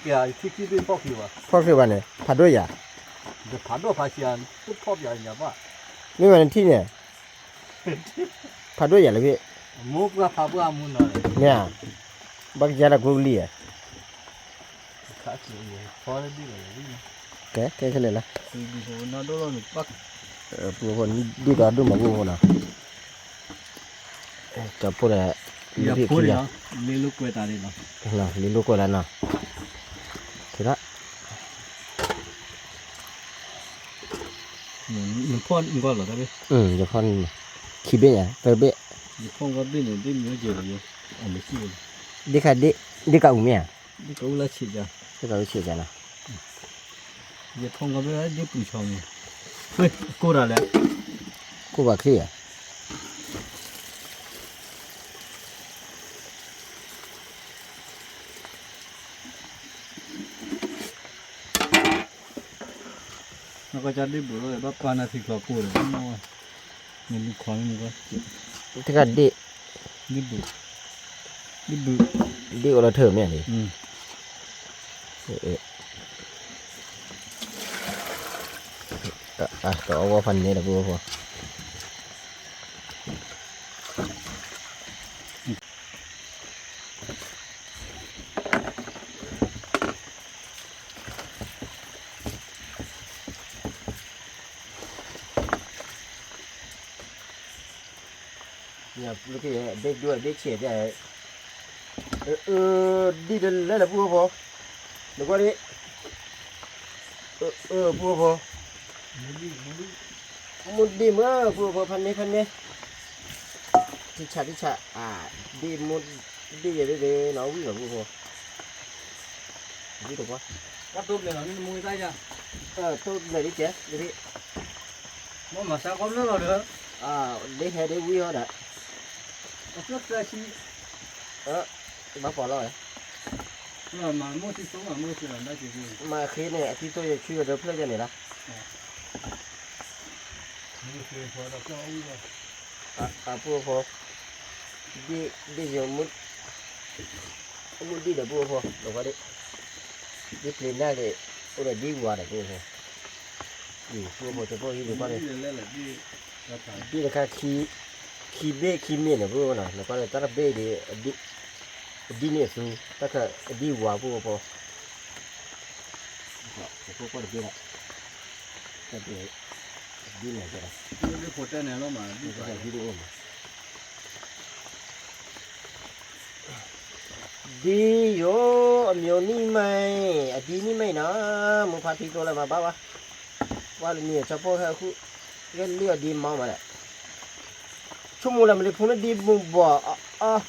ဖီၣ်ချ့ဘၣ်န့ၣ် ဖးဒိၣ်ယၤ, မ့ၢ်ဘၣ်နထံၣ်န့ၣ် ဖးဒိၣ်ယၤလၢဖဲ, မ့ၢ်ဧါ, ဘၣ်ကယၤတၢ်ကျိကလံၤဧါ, ကဲ ကဲခဲလၢာ်လၢ, ပူဖိဒုၣ်ဒီးဒိၣ်မးပူဖိနီၤ, ကၠီဖိဒီး, လ့လိာ်ကွဲတၢ်နီၤ, လ့လိာ်ကွဲတၢ်နီၤ, ထံၣ်ဒၣ် နဖီၣ်နကွၢ်လီၤတၢ်ဘ့ၣ်, ယဖီၣ်န့ၣ်, ခံဘ့ၣ်ညါ သၢဘ့ၣ်, ယဖီၣ်ကွၢ်ဘ့ၣ်န့ၣ် ဒ့မ့ၢ်ယဲၢ်လီၤယိ, အမ့ၢ်စံၣ်ဝဲ, ဒ့ခါဒ့, ဒ့ကအူမ့ၢ်ဧါ, ဒ့ကအူလၢဆံးယါ, ဒ့ကအူဆံးယါနီၤ, ယဖီၣ်ကွၢ်ဘ့ၣ်ဒ့ပူၤဆီမ့ၢ်, ကိၢ်တၢ်လဲၣ်, ကိၢ်ဘၣ်ချ့ဧါ နကစၢ်ဒ့ဘူးလီၤ ဘၣ်ပာ်နၤထံချီကိၢ်ဒီး, နလူခီမ့ၢ်မက, တခါဒ့, ဒ့ဘူး, ဒ့ဘူး, ဒ့အိၣ်လီၤထၢၣ်မ့ၢ်ဧါန့ၣ်, အ့, အ့, တအီဝီဖးန့ၣ်ဒီး ပုၢ်ဖိ ဒ့ဒိၣ်ဒ့ဆံးတဲ, အၢ ဒ့တလဲလဲၣ် ပုၢ်ဖိ, နကွၢ်ဒ့, အၢ ပုၢ်ဖိ, မူဒ့မ့ၢ် ပုၢ်ဖိ ဖးန့ၢ်ဖးန့ၢ်, ထံဆးထံဆး, ဒ့မူဒ့ယဲဒ့ဒ့နီၣ်ဝံၣ်လီၤ ပုၢ်ဖိ, ဝံၣ်တကွၢ်, တိၢ်ဘျဲးလီၤ နမူတၢ်ယၤ, တိၢ်ဘျဲးဒ်ကဲ, ဒ့, မ့ၢ်မၤစါကီၢ်မၢလီၤဒီး, ဒ့ဟဲဒ့ဝံၣ်ဟီဒီး, အသၢဆံ, ဘၣ်ပီၤလီၤဝဲ, မၤဃ့န့ၣ် အထံသိၣ်ယဆူဒီးဖျၢၣ်ယဲန့ၣ်လီၤ, အပုၢ်ဖိ, ဒ့ယိၤ မူဒ့ဒီး ပုၢ်ဖိ နကွၢ်ဒ့, ဒ့ပျ့ၤနၢ်န့ၣ် အိၣ်ဒီးဒ့ဝါဒီး ပုၢ်ဖိ, ပုၢ်ဖိ တဖိဟံၣ်နကွၢ်ဒ့, ဒ့တခါ ခံဘ့ၣ်ခံမ့ၢ်န့ၣ် ပုၢ်ဖိနီၤ နကွၢ်ဒ့ တၢ်တဘ့ၣ်ဒ့, အဒ့န့ၣ်အသူ, တၢ်ခါအဒ့ဝါ ပုၢ်ဖိ, တဖိကွၢ်တဘ့ၣ်လီၤ, တၢ်ဘ့ၣ်, ဒ့န့ၣ်, ဒ့တအိၣ်မး ဒ့ယိၤ အမျိုးနံၣ်မး, အဒ့နံၣ်မးနီၤ, မိၢ်ဖါထံကျိလၢမၤဘၣ်ဘၣ်, ပှၤလၢနံၣ်အဆီဖိဟဲဃု, ဟဲလၢအဒ့မီမးဒီး, ဆိကမိၣ်လၢမ့ၢ်လၢဖိန့ၣ်ဒ့မူဘီၣ်,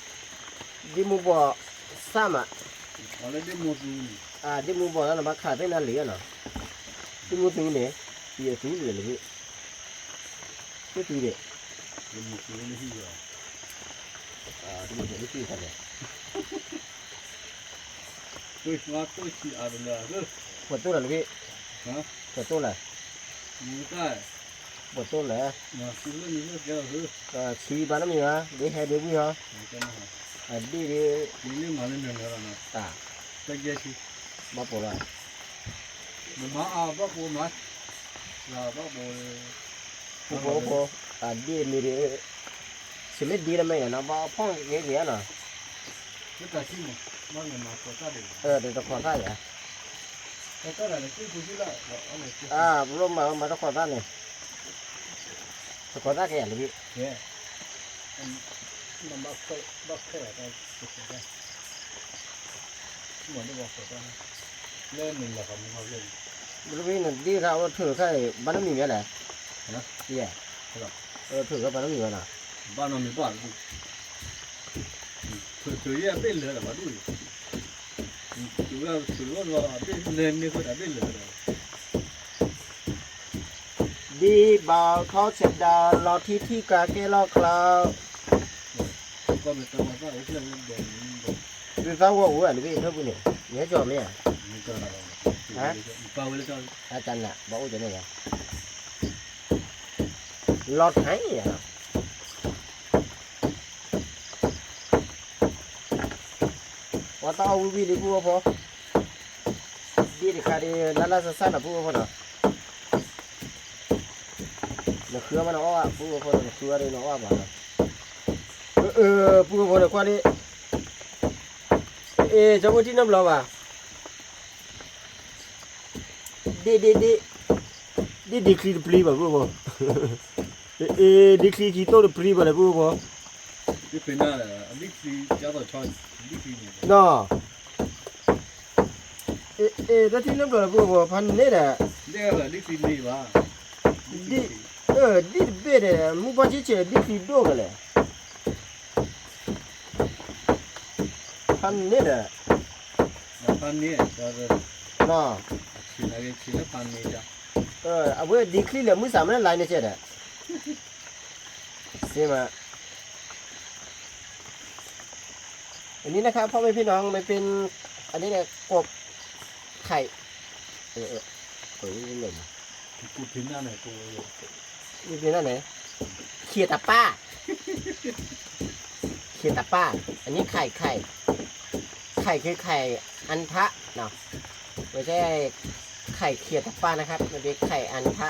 ဒ့မူဘီၣ်စၢ်မး, ဒ့မူဘီၣ်လၢနဘၣ်ခးသ့ၣ်နၤလံနီၤ, ဒ့မူသူန့ၣ်, ယသူလံလၢ, သ့ၣ်သူန့ၣ် ပှၤတိၢ်လၢ်လၢ, ပှၤတိၢ်လၢ်, ဆံဘၣ်နီတမံၤဘၣ်, ဒ်ဟဲဒ်ဝံၣ်ဟီ, အဒ့ဒ်, တၢ်, ဘၣ်ပိာ်လီၤ, ဘၣ်ပိာ်, အဒ့တမံၤဒ်, ဆံးမ့ၢ်ဒ်တမံၤန့ၣ်နီၤ ဘၣ်ဖီၣ်က့ၤက့ၤနီၤ, တတခိးသၣ်ယၤ, ပရိမၤမၤတခိးသၣ်န့ၣ်, တခိးသၣ်က့ၤယၤလၢဘ့ၣ်, ဘၣ်ခဲ, ဘၣ်ခဲ, လၢနဒ့တခါအိၣ်ထုးခါအံၤ ဘၣ်နီတမံၤမ့ၢ်လဲၣ်, ယဲ, အိၣ်ထုးခါဘၣ်နီတမံၤမ့ၢ်နီၤ, ဘၣ်နီတမံၤဘၣ်, ထုးယဲအဘ့ၣ်လၢာ်ဒီးဘၣ်ဒူၣ်အံၤ, ထုးဝဲထုးဝဲဒီးအဘ့ၣ်လၢာ်န့ၢ်ဃိဒီးအဘ့ၣ်လၢာ်ဒီး ဒ်ဘၣ်ထီၣ်ဆဲးဒါလီၤထံထံၣ်ကးကဲလီၤချါ, သုသၣ်ဝီၤအိၣ်ဝဲလၢဘ့ၣ်ဖျၢၣ်ပူၤန့ၣ် ယဟဲကၠီမ့ၢ်ဧါ, အတၢ်နး ဘၣ်အိၣ်ကန့ၣ်ယါ, လီၤထါယါနီၤ, ပှၤတၢ်အီၣ်ဝံၤဝံၤလံ ပုၢ်ဖိ, ဒ့တခါဒ်လၢ်လၢ်ဆၢဆၢနီၤ ပုၢ်ဖိနီၤ, နဃုအီၣ်ဘၣ်နအီၣ်ဘၣ် ပုၢ်ဖိ, နဃုအီၣ်ဒ်နအီၣ်ဘၣ်နီၤ, အၢ ပုၢ်ဖိန့ၣ်ကွၢ်ဒ်, အ့ ကၠီဖိထံၣ်နီတဘျီဘၣ်, ဒ့ဒ့ဒ့, ဒ့ဒ့ချံတပျံၤဘၣ် ပုၢ်ဖိ, အ့ ဒ့ချံခံတိၢ်တပျံၤဘၣ်လဲၣ် ပုၢ်ဖိ, နီၤ, အ့ တၢ်ထံၣ်နီတဘျီလၢ ပုၢ်ဖိ ဖးန့ၣ်ဒီး, ဒ့တဘ့ၣ်ဒီး မုၢ်ပှၢ်ဆံးဆံး ဒ့ချံဒိၣ်ကလဲၣ်, ဖးန့ၣ်ဒီး, အဝဲဒ့ချံလဲၣ် မုၢ်ဆါမ့ၢ်လါန့ၣ်ကဲဒီး, စ့မး, อันนี้นะครับ พ่อแม่พี่น้อง มันเป็น อันนี้เนี่ย กบ ไข่ เออ เออ เออ นี่เป็นนั่นไหน เขียดตะป้า เขียดตะป้า อันนี้ไข่ ไข่ ไข่คือไข่อันทะเนาะ ไม่ใช่ไข่เขียดตะป้านะครับ มันเป็นไข่อันทะ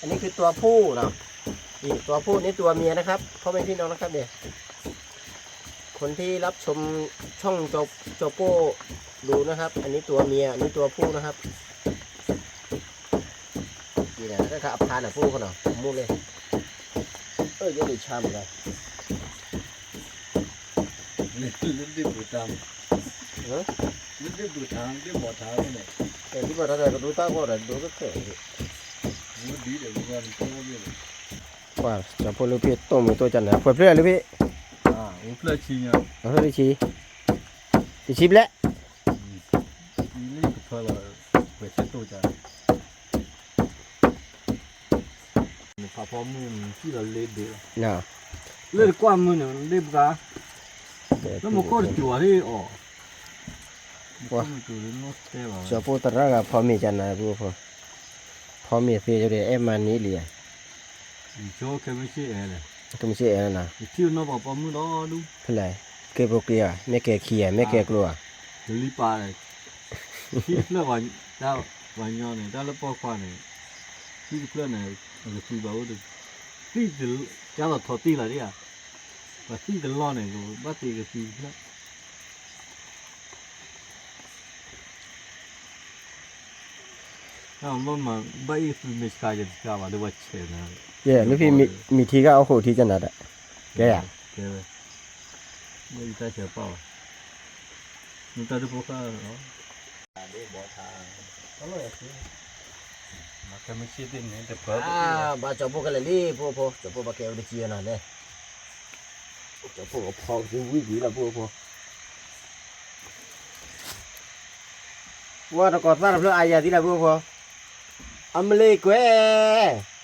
นี่คือตัวผู้เนาะ นี่ตัวผู้ นี่ตัวเมียนะครับ พ่อแม่พี่น้องนะครับเนี่ย คนที่รับชมช่องจอ จอโป้ดูนะครับ อันนี้ตัวเมีย อันนี้ตัวผู้นะครับ นี่นะ ถ้าเอาพาหน่ะ ผู้เขาเนาะ มุกเลย เออ เยอะเลย ชามเลย လၢဒ့ၣ်ပူၤတၢ် ဟၢ လၢဒ့ၣ်ပူၤတၢ် ဒ့ၣ်ဘီၣ်တၢ်န့ၣ် ကဲ ဒ့ၣ်ဘီၣ်တၢ်ဒီး ကဒိတၢ်ဂီၢ်ဒီး ဒိတခဲ မ့ၢ်ဒ်ဒီး မ့ၢ်ကီၢ်န့ၣ် ကီၢ်ဘ့ၣ်န့ၣ် ပှၤ ကၠီဖိလၢဖံးတိၢ်မုၢ်တိၢ်ကၢ်နၤ ပှဲၤဖျၢၣ်လၢဖံး အိၣ်ဖျၢၣ်ဆံညါ အိၣ်ဖျၢၣ်ဆံ တဆံဘျဲၣ် လၢကဖၢလီၤ ပှဲၤဆံတိၢ်ကၢ် နဖးဖီမုၢ်နစံၣ်လီၤလ့ဒ့လီၤ လၢတကွၢ်မုၢ်န့ၣ် လ့ပကါ လၢမူခိၣ်တစိၤအီၤဟ့ၣ်အီၤ ကၠီဖိသရၣ်ဂၤဖီမ့ၤကၢ်နၤ ပုၢ်ဖိ ဖီမ့ၤသ့ဒီး အဲၣ်မၤန့ၢ်လံဧါ ကမ့ၢ်စ့အဲၣ်နၤ ဖဲလဲၣ် ကဲပက့ၤဧါ မ့ၢ်ကဲခံဧါ မ့ၢ်ကဲကျိဧါ ကလံၤပာ် ထံတဖျၢၣ် တၢ်ပှၤညီန့ၣ် တၢ်လၢပိာ်ခွါန့ၣ် ထံတဖျၢၣ်န့ၣ် အကသံဘၣ်အိၣ်တ သံၣ်တ ကၢ်လီၤထီၣ်တံၢ်လီၤဒ်ဧါ ပှၤသံၣ်တလီၢ်န့ၣ် ဘၣ်သ့ၣ်ကသံတဖျၢၣ် တၢ်မၤ ဘၣ်အံၣ်ကသံမ့ၢ်ဆှါ ယတဆှါဘၣ် ဒီးပှၤဆဲးနၤ ယဲ လၢဖံးမ့ၢ်ထံဂၤအိၣ်ဃိးထံကနၤဒၣ် ကဲယၤ ကဲဝဲ မ့ၢ်ယတၢ်ဆဲးပာ်ဘၣ် မ့ၢ်တၢ်ဒုးဖိဃၢ်လီၤ မၤကဲမ့ၢ်ဆ့ၣ်သ့ၣ်န့ၣ် တပၢၢ် ဘၣ်ကၠီဖိခဲလၢာ်လံ ပုၢ်ဖိ ကၠီဖိဘၣ်ကဲဝဲတကံအီၤနၤလဲၣ် ကၠီဖိကဖီကဝံၣ်ကွံာ်လီၤ ပုၢ်ဖိ ဝဲတကိးသၣ်တဖျၢၣ်အါယၤသံလီၤ ပုၢ်ဖိ အမလ့ၤကွဲး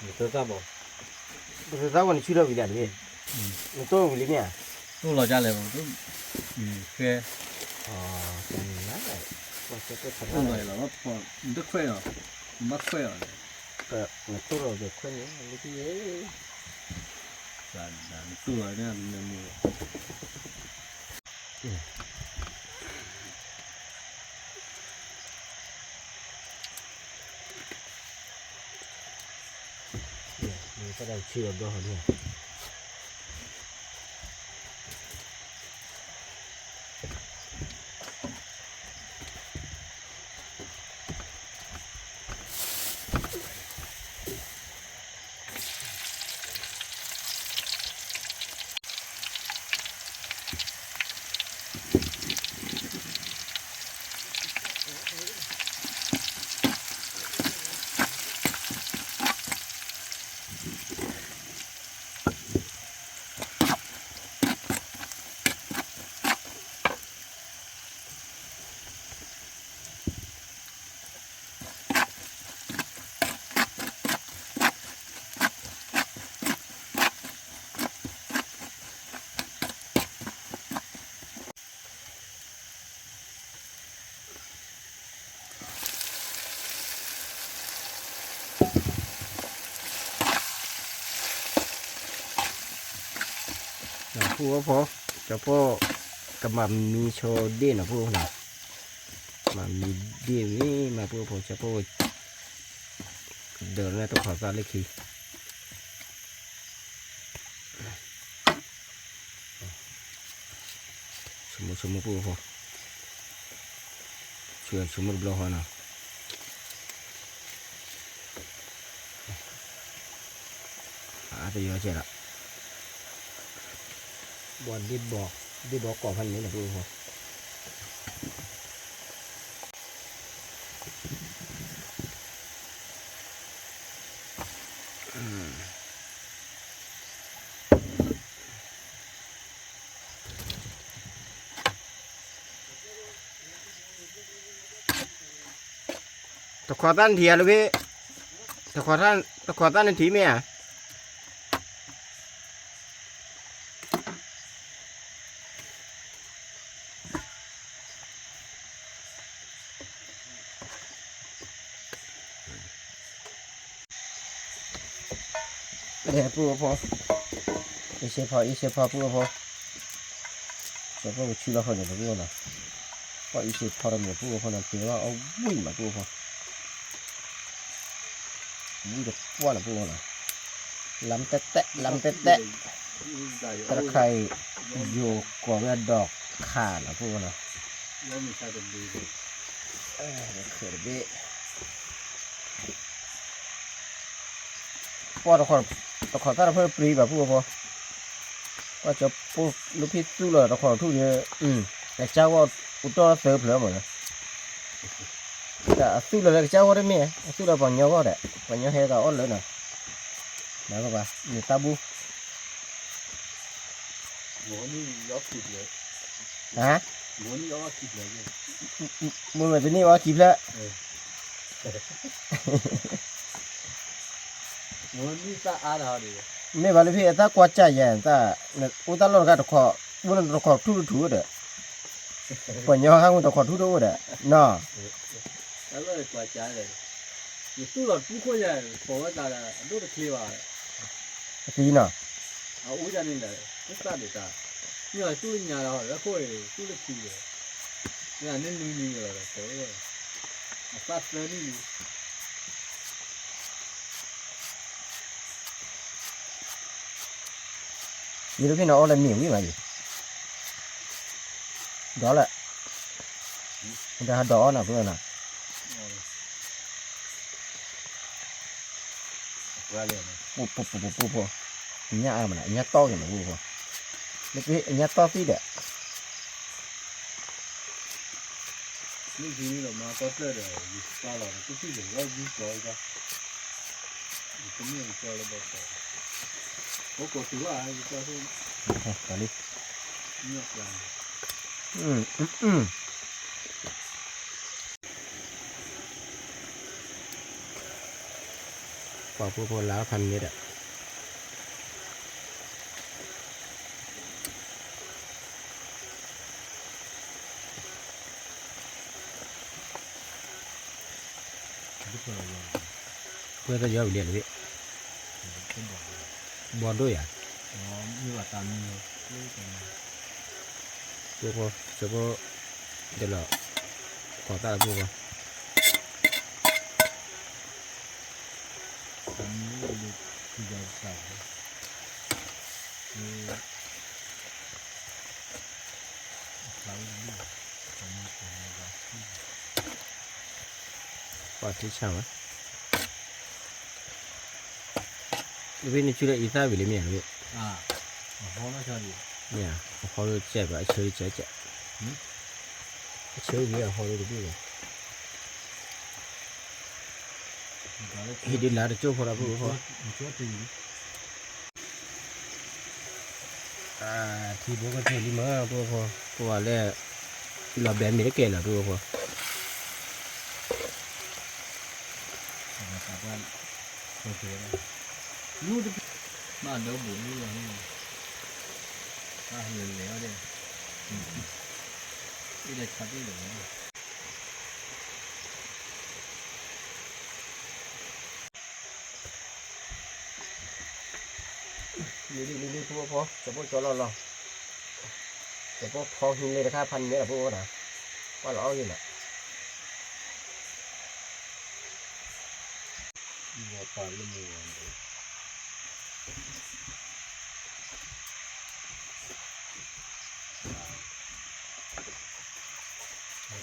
နသၢသၣ်ဘၣ် နသၢသၣ်ဘၣ် နဆူၣ်ထီၣ်ဝံၤလံတမ့ၢ် နတိၢ်ဝံၤလံမ့ၢ်ဧါ တိၢ်လီၤဒ်လဲၣ် ဃဲ အိၣ်လီၤလီၤ နတခွဲးအီၤ နဘၣ်ခွဲးအီၤ နတိၢ်လီၤဒီးခွဲးန့ၣ် လၢခံ နတိၢ်လီၤန့ၣ် နမ့ၢ် တၢ်ဆံးအဘျီဟီဒ် ပုၢ်ဖိ ကၠီဖိ ကမၤမံဆိဒ့ၣ်နီၤ ပုၢ်ဖိနီၤ မၤမံဒ့ၣ်မ့ၢ်မၤ ပုၢ်ဖိ ကၠီဖိ ဒၢးန့ၣ်တခီသၣ်လၢခံ ဆိကမိၣ်ဆိကမိၣ် ပုၢ်ဖိ ဆိဆိကမိၣ်တဘျီဃီနီၤ အါတယီကဲဒီး ဘီဒ့ဘီ ဒ့ဘီကိးဖဲန့ၣ်လီၤ ပုၢ်ဖိ တခီသၣ်နထံၣ်ဧါ လၢဖဲ တခီသၣ် တခီသၣ်နထံၣ်မ့ၢ်ဧါ ပုၢ်ဖိ အ့ၣ်စ့ဖီ အ့ၣ်စ့ဖီ ပုၢ်ဖိ ကၠီဖိကဆူၣ်လီၤဃီန့ၣ် ပကအိၣ်နီၤ ပှၤအံၤစ့ၢ်ထီတမ့ၢ် ပုၢ်ဖိနီၤ တ့ၢ်ဘၣ်အီၣ်ဝံၣ်မး ပုၢ်ဖိ, ဝံၣ်တပှၢ်နီၤ ပုၢ်ဖိနီၤ, လါတဲတဲ လါတဲတဲ, တၢ်တခါအံၤ ယိၤကိးဝဲဒီးခးနီၤ ပုၢ်ဖိနီၤ, တဘ့ၣ် ပှၤတခီ တခီသၣ်တဖျၢၣ်ပြံဘၣ် ပုၢ်ဖိ, ပှၤကၠီပိၢ်လူဖံသူၣ်လီၤတခီထူၣ်ဒီး, အကၢ်ဂီၢ်အူတီၢ်သၢဖျၢၣ်မးနီၤ, အသူၣ်လီၤလၢကၠၢ်ဂီၢ်တမ့ၢ် အသူၣ်လီၤပှၤညီဂီၢ်ဒီး ပှၤညီဟဲကအီၣ်လၢနီၤ, နကဘၣ် န့ၣ်တၢ်ဘူၣ် ဟါ, မ့မ့ၢ်တန့ၢ်ဝဲခံဖျၢၣ်, မ့ၢ်ဘၣ်လၢဖဲအတၢ်ကွၢ်ကၢ်ယဲၢ် တၢ် အိၣ်တၢ်လီၢ်တခါတခီ, အိၣ်လၢတခီထူၣ်တထူၣ်ဒီး, ပှၤညီဟးမ့ၢ်တခီထူၣ်တအိၣ်ဒီး, နီၤ တၢ်လီၢ်ကွၢ်ကၢ်လဲၣ်, ယသူၣ်လီၤတပူၤခိၣ်ယဲၢ် ပိာ်ဝဲသးဒီး အဒိၣ်တချ့ဘၣ်, အသံနီၤ, အအူယၤန့ၣ်လဲၣ်, မ့ၢ်သၣ်ဒံးတၢ်, မ့ၢ်အသူၣ်လၢညါလီၤ လၢခိၣ်အံၤ သူၣ်လၢခံဒီး, မ့ၢ်န့ၣ်နွံနွံလီၤဒီး ပိာ်ဝဲ, အသၣ်သၢနံၣ်လံ, ယိၤဒိဖံန့ၣ်အီၣ်လၢမ့ၢ်ဝံၤမးယံၤ, ဒီးလၢ, ဒီးဟးဒီးအီၣ်နၤ ပုၢ်နၤ, ပူၤပူၤပူၤပူၤပူၤ, အညၣ်အါမးနၤ အညၣ်တီၢ်က့ၤနၤ ပုၢ်ဖိ, လၢပအညၣ်တီၢ်သံဒီး မ့ၢ်ကံန့ၣ်ဒီးမၤကီၢ်တၢၢ်ဒီး ယပာ်လီၤဒီး သူၣ်ဖှံၣ်ဒီး ဝဲယူကီးအံၤ, ယတမ့ၢ်ကီၢ်လၢဘၣ်ကီး, အိၣ်ကိးတုၤဘၣ်ယကီၢ်, လံ, ပှၤဖိဖိလါဖးန့ၣ်ဒီး ပှဲၤတယီၤဝံၤလံလံ, ဘီဒိၣ်ယၤ, ပဖိ, ဒလီၤ, ကီၤသၣ်လၢပဖိ, ပှၤထံဆၣ်ဝဲ, တဘ့ၣ်နစုလၢအံသၣ်ဝံၤလံမ့ၢ်ဧါ, မ့ၢ်ဧါ, အဟီလၢကဲဘၣ် အဆၢကဲကဲ, အဆၢဝံၤအဟီလၢတဘ့ၣ်ဘၣ်, ဟ့ၣ်ဒုးလါတကၠိၢ်ဖိဒီးပဖိ, ထံဖိကီၢ်ဖိလံမး ပဖိ, ပဝဲလဲၣ်, လီၤဘဲမ့ၢ်တကဲလၢၤ ပဖိ, ဘၣ်ဒိဘိၣ်လံလီၤန့ၣ်, အံၤဒီးဆါပ့ၣ်လၢၤဘၣ် လံလံလံလံ ပဖိဖိ, ကၠီဖိကၠီလီၤလီၤ, ကၠီဖိဖီဟံးလ့တခါဖးန့ၣ်လီၤ ပဖိဖိနီၤ, ပှၤလီၤအီၣ်ဂ့ၤနီၤ, ပှၤလၢမုၢ်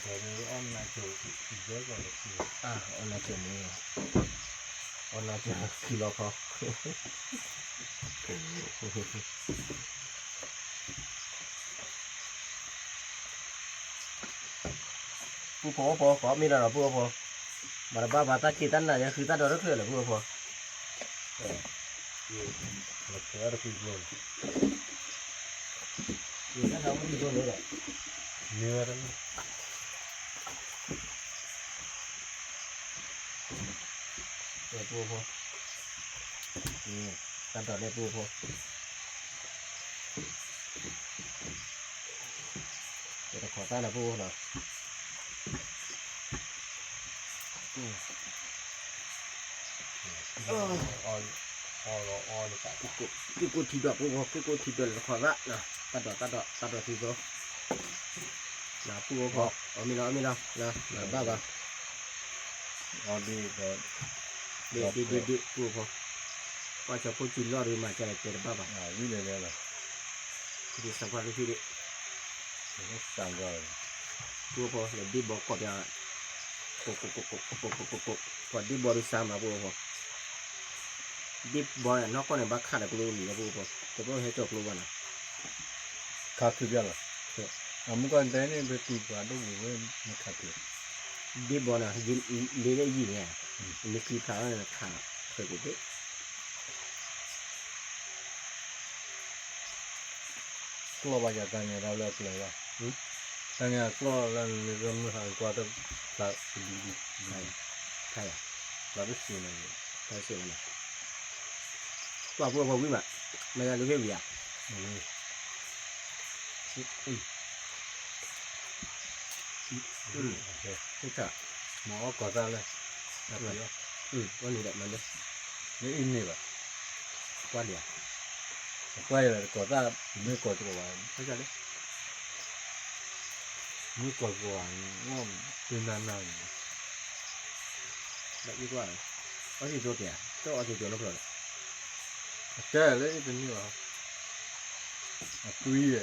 ဂီၤန့ၣ် အီၣ်နၤကၠိ, အီၣ်နၤကၠိန့ၣ်, အီၣ်နၤကၠိခံလီၤခီ, ပူဖိအိၣ်ဖိ ကိးမ့ၢ်လီၤဒီးပူဖိ, မၤတဘၣ်ဘၣ်တၢ်က့ၤတၢ်နး ယဃုသၣ်ဒီးတချုးလၢပူဖိ, တၢ်ထီၣ်မုၢ်ဒံးဖိန့ၣ်ဒီး, မ့ၢ်ဝဲတၢ် ပူဖိ, တၢ်ဒိးန့ၢ်ပူဖိ, တခိးသၣ်လၢပူဖိနီၤ, က့ၤကိးထံဒိးပူဖိ, က့ၤကိးထံဒိးလၢတခိးသၣ်, တၢ်ဒိး တၢ်ဒိး တၢ်ဒိးထံဖိ, က့ၤ ပူၣ်အိၣ်ဖီ, အီၣ်မ့ၤလီၤ အီၣ်မ့ၤလီၤ, လၢမၤဘၣ်ဘၣ်, အီၣ်ဒ့ၣ်ဒီး, ဒ့ၣ်ဒ့ၣ်ဒ့ၣ်ဒ့ၣ် ပူၣ်အိၣ်ဖီ, ကွၢ်ဆၢဖိစူၤလီၢ်ဒီးမၤကလဲၤတဲတဘ၁ၣ်ဘၣ်, ဝံၤလဲၤလဲၤလီၤ, ဒ်စၢ်ဖီလူၤဖံးဒ့ၣ်, ပူၣ်အိၣ်ဖီ လၢဒ့ၣ်ဘီကိးပၠး, ကိးကိးကိးကိးကိးကိးကိးကိး, ပှၤဒ့ၣ်ဘီဒုးစါမး ပူၣ်အိၣ်ဖီ, ဒ့ၣ်ဘီနီၢ်ကီၢ်န့ၣ် ဘၣ်ခးဒီးကျိမံၤလၢ ပူၣ်အိၣ်ဖီ, တဘၣ်ဟဲကၠီကျိဘၣ်နီၤ ခါခုဘၣ်လီၤ, အမူကီၢ်တဲန့ၣ် ပကံပှၤဒိၣ်ပူၤဝဲ မ့ၢ်ခါခု, ဒ့ၣ်ဘီန့ၣ် လ့လၢယံၤန့ၣ်, မ့ၢ်ကံဖျါန့ၣ် ခါခုက့ၤဒ့ၣ်, ကျီၢ်ဘၣ်ယၤတၢ်န့ၣ် တၢ်လၢအကျၢၤဘၣ်, တၢ်န့ၣ်အကျီၢ်လၢနမ့ၢ်ဟးကွၢ်တၢ်ဖျါတဒုဒု, ဖျါယၤ, ဖျါတစ့ၢ်န့ၣ်, ဖျါတစ့ၢ်န့ၣ်, ကွၢ်ပူၣ်အိၣ်ဖီဝံၤမး, မ့ၢ်ယၤလူၤဖံးဝံၤဧါ မ့ၢ်အီၣ်ကီၢ်သၣ်လၢ, အီၣ်န့ၣ်ဒီးမၤဒၢ, လၢအံၤန့ၢ်ဘၣ်, ကွၢ်လံဧါ, ကွၢ်လံ, ကီၢ်သၣ်, မ့ၢ်ကီၢ်တကီၢ်ဘၣ်, မ့ၢ်ကီၢ်တကီၢ်ဘၣ်, အီၣ်တနၤနၤန့ၣ်, ဒီးအံၤကွၢ်, အီၣ်စ့ၢ်ကီးက့ၤဧါ, တအီၣ်စ့ၢ်ကီးနီတဖျၢၣ်ဒီး, အတဲလၢအံၤတန့ၢ်ဘၣ်, အကွံယဲ,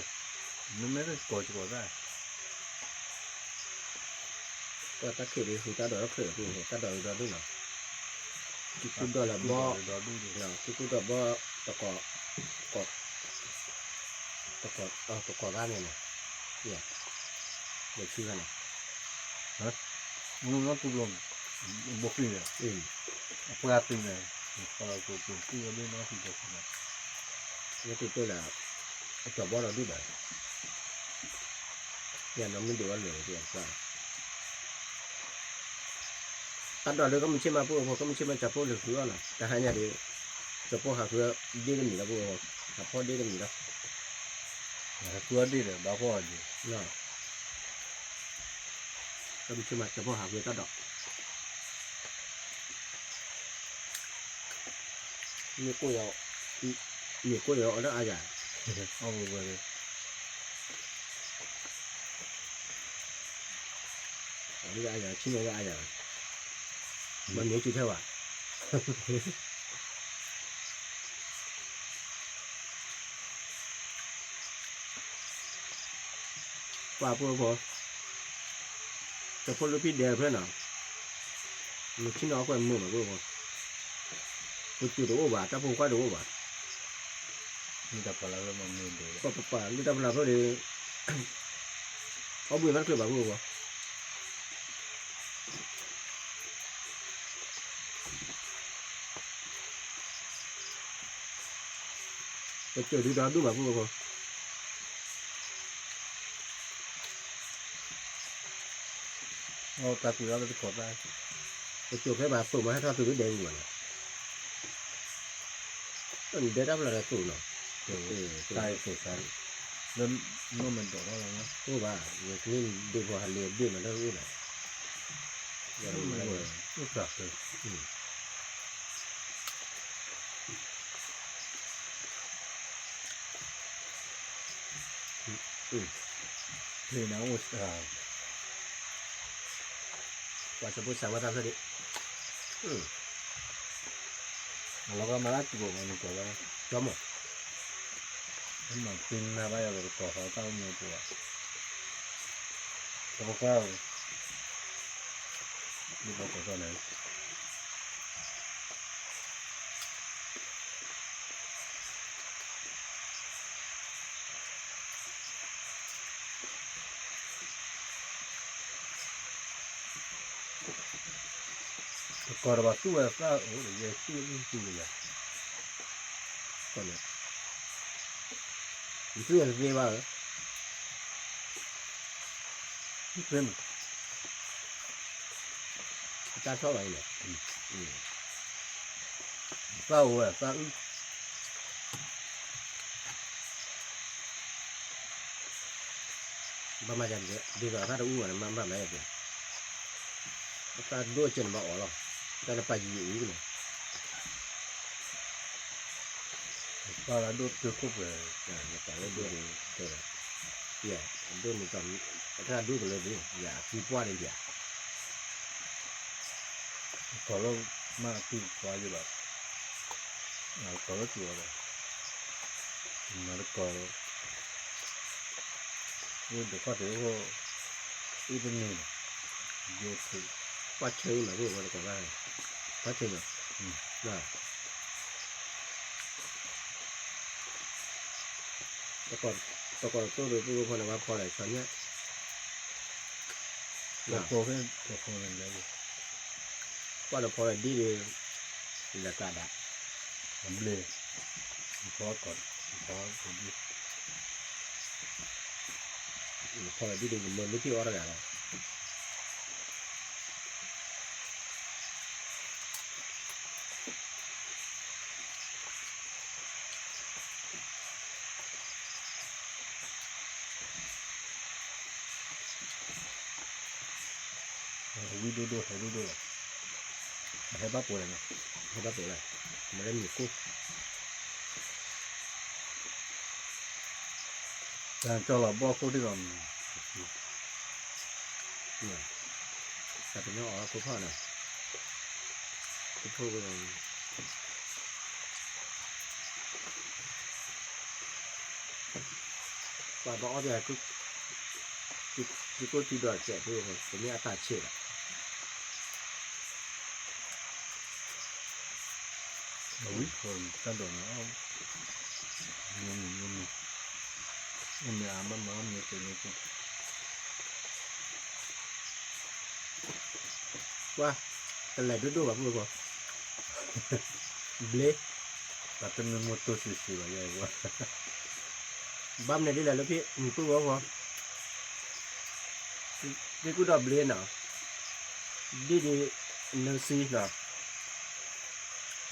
မ့မ့ၢ်လၢကီၢ်ကီၢ်သၣ် တၢ်ခ့ဒုးဃုတၢ်ဒိးတဖျၢၣ်ဒီး တၢ်ဒိးဒုးဒီဒူၣ်နီၤ, ကံကူၣ်ဒီးလၢဘီ, ကံကူၣ်ဒီးဘီ, တကီၢ်, တကီၢ်, တကီၢ်ဂၤန့ၣ်နီၤ, လဲၤဆူဂၤန့ၣ်, မ့ၢ်နီၢ်တူၢ်ဘျီ, ဘိၣ်ဃံန့ၣ်, အပှၤတုၤန့ၣ်, ကံကူၣ်ဒီးဘီနီၢ်ဃုဒီးဃုန့ၣ်, လၢတူၢ်တၢ်လၢ, အကၠီၤဘီဒီးဒူၣ်ဘၣ် ယနီၢ်မုၢ်ဒိးအီၤလၢာ်က့ၤအပှၤ, တၢ်ဒိးလၢကမုၢ်ဆ့ၣ်မး ပူၣ်အိၣ်ဖီ ကမုၢ်ဆ့ၣ်မး ကၠီၤဖိလဲၤဃုအီၣ်နီၤ တဟါညါဒီး, ကၠီၤဖိဟးဃု, ဒ့ၣ်တမံၤလီၤ ပူၣ်အိၣ်ဖီ, ဟးဖီၣ်ဒ့ၣ်တမံၤလီၤ, ဟးဃုအီၣ်ဒ့ၣ်ဒီး ဘၣ်ဖီၣ်အီၤဒ့ၣ်, ကမုၢ်ဆ့ၣ်မး ကၠီၤဖိဟးဃုတၢ်ဒိး မ့ၢ်ကိၣ်ယီၤ, မ့ၢ်ကိၣ်ယီၤအီၤလၢအါယၤ, အီၣ်ဝဲဝဲ, အီၣ်လၢအါယၤ ဆံၣ်နီၤလၢအါယၤ, မ့ၢ်မ့ၢ်က့ၤထဲဘၣ် ပှၤပှၤပှၤ, တဖိလၢဖံဒဲးဖဲနီၤ, မ့ၢ်ဆံၣ်နီၤအီၣ်ကွဲမုာ်မးပှၤပှၤ, ပစိၤတအိၣ်ဘၣ် တၢ်ဖိခွါတအိၣ်ဘၣ်, ပပပာ်လၢတၢ်ဖျါဖျါဒီး, အီၣ်ဘှံးမ့ၢ်တချုးဘၣ်ပှၤပှၤ ပစိၤဒုးဒီဒူၣ်မးပှၤပှၤ, တၢ်ကွံာ်အီၤလၢတကိးသၣ်, ပစိၤဖဲမၤသိးမးဟဲထီၣ်တုၤလၢဒဲပူၤမးနီၤ, ဒဲတၢ်ဖျါဒီးသိးနီၤ, တၢ်သိးသး, လၢနီၢ်မ့ၢ်ဒိးထီၣ်လီၤ, အိၣ်ဘၣ်, ယကမ့ၢ်ဒိးဖီဟးလ့ၤအဘ့ၣ်မးလၢအိၣ်နီၤ, အိၣ်တၢ်ဃၢ လ့ၤနၤအိၣ်, ပှၤစၢဖိစၢ်ဝဲတၢ်ဖျၢၣ်ဒံး, အလီၤကမၤလၢတူၢ်ဘၣ်မးနကီၢ်လၢ, ကၠီမး, မၤသ့နၤဘၣ်ယၤဒီးကတီၤဃီတၢ်အိၣ်မူပူၤဘၣ်, တကကွၢ်, ဒ်ဘၣ်ကီၢ်ထီၣ်န့ၣ် ကီၢ်တဘၣ်သူၣ်ဝဲသၣ်အိၣ်ဒီး ယဲသူၣ်ဝဲသူၣ်လၢယၤ, ကီၢ်န့ၣ်, ယသူၣ်ဝဲတသ့ဘၣ်ဧၢ, သ့မး, တၢ်ထီၣ်ဘၣ်အံၤန့ၣ်, သၣ်အိၣ်ဝဲသၣ်အုၣ် ဘၣ်မၤယၤဒ်သိးအသၣ်တအုၣ်ဘၣ်န့ၣ် မ့ၢ်ဘၣ်မၤယၤဒ်, အသၣ်ဒိၣ်ကဲန့ၣ်ဘၣ်အီၤလီၤ, တၢ်လၢပာ်ယံၤအုၣ်န့ၣ်, ပာ်လၢဒိၣ်တခိၣ်ပှဲၤ, ပာ်လၢဒိၣ်န့ၣ်တ, အဒိၣ်န့ၣ်တ, တၢ်ဒူၣ်ကလၢဘၣ် ယၤအသံပှၢ်န့ၣ်ယၤ ကီၢ်လၢမ့ၢ်အသံပှၢ်ယဘၣ် ကီၢ်လၢကီၢ်ဒီး မၤတကီၢ် ဒုးခီၣ်ထံးအိၣ် အ့ၣ်တန့ၢ်ဘၣ် ယဲၢ်ထံး ပှၢ်ဆၢအံၤမၤဘၣ်ဝဲတကီၢ် ပှၢ်ဆၢမး တကီၢ်တိၢ်ဒီးပုၢ်ဖိန့ၣ် ဝဲဖီလဲၤဆီညါ တကီၢ်ဖဲတကီၢ်န့ၣ်လဲၣ် ကွၢ်ဒီးဖီလဲၤဒ်ဒီး လဲၤကးဒၣ် အဘျ့ ဖီကီၢ် ဖီကီၢ်ဒ် ဖီလဲၤဒ်ဒီး ယမၢလၢထံၣ်အီၣ်တဂၤလီၤ ဝံၣ်ဒိၣ်ဒိၣ်ဟဲဒိၣ်ဒိၣ်လီၤ အဟဲဘၣ်ပိာ်လဲၣ်နီၤ ဟဲဘၣ်ပိာ်လဲၣ် မ့ၢ်လၢမ့ၢ်ကိၢ် တၢ်ကၠီလီၤဘီၣ်ခိၣ်ဒ်သိး တၢ်ပညိၣ်အီၤခိၣ်ဖီၣ်န့ၣ် ခိၣ်ဖီၣ် ပှၤဘၣ်အီၣ်ပှၤ ထံကိၢ်ထံဒီးစဲးဖိ ပမ့ၢ်အတၢ်ဆဲးဘၣ် အဝံၣ်ခိၣ်တၢ်ဒိးန့ၣ် မ့ၢ်မ့ၢ်မ့ၢ်မ့ၢ် အိၣ်မ့ၢ်အါမးမး မ့ၢ်ကဲမ့ၢ်ကဲ ကွၢ် တလဲၤဒိၣ်ဒိၣ်ဘၣ်ပုၢ်ဖိ ဘျ့ တၢ်တမ့ၢ်မိၢ်တိၢ်စံးစံးဘၣ်ယဲၢ်ဝဲ ဘၣ်မနုၤဒ်လဲၣ်လၢဖံ ပုၢ်ဖိ သ့ၣ်ကူၣ်ဒီးဘျ့နီၤ ဒ်ဒ် နၢၤစံနီၤ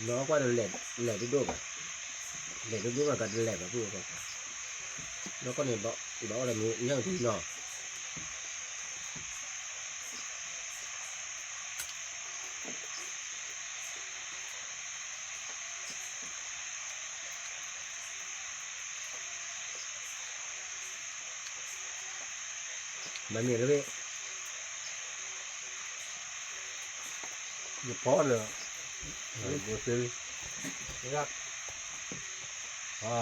နကွၢ်ဒီး လဲၤဒိၣ်ဒိၣ်ဘၣ် လဲၤဒိၣ်ဒိၣ်ဘၣ်ကတလဲၤဘၣ်ပုၢ်ဖိ နီၢ်ကီၢ်န့ၣ် ဘၣ်အီၣ်လၢမ့ၢ်ညၣ်ကထံနီၤ မ့မ့ၢ်လၢ ယဖီဒီး ဘိသ့ အါ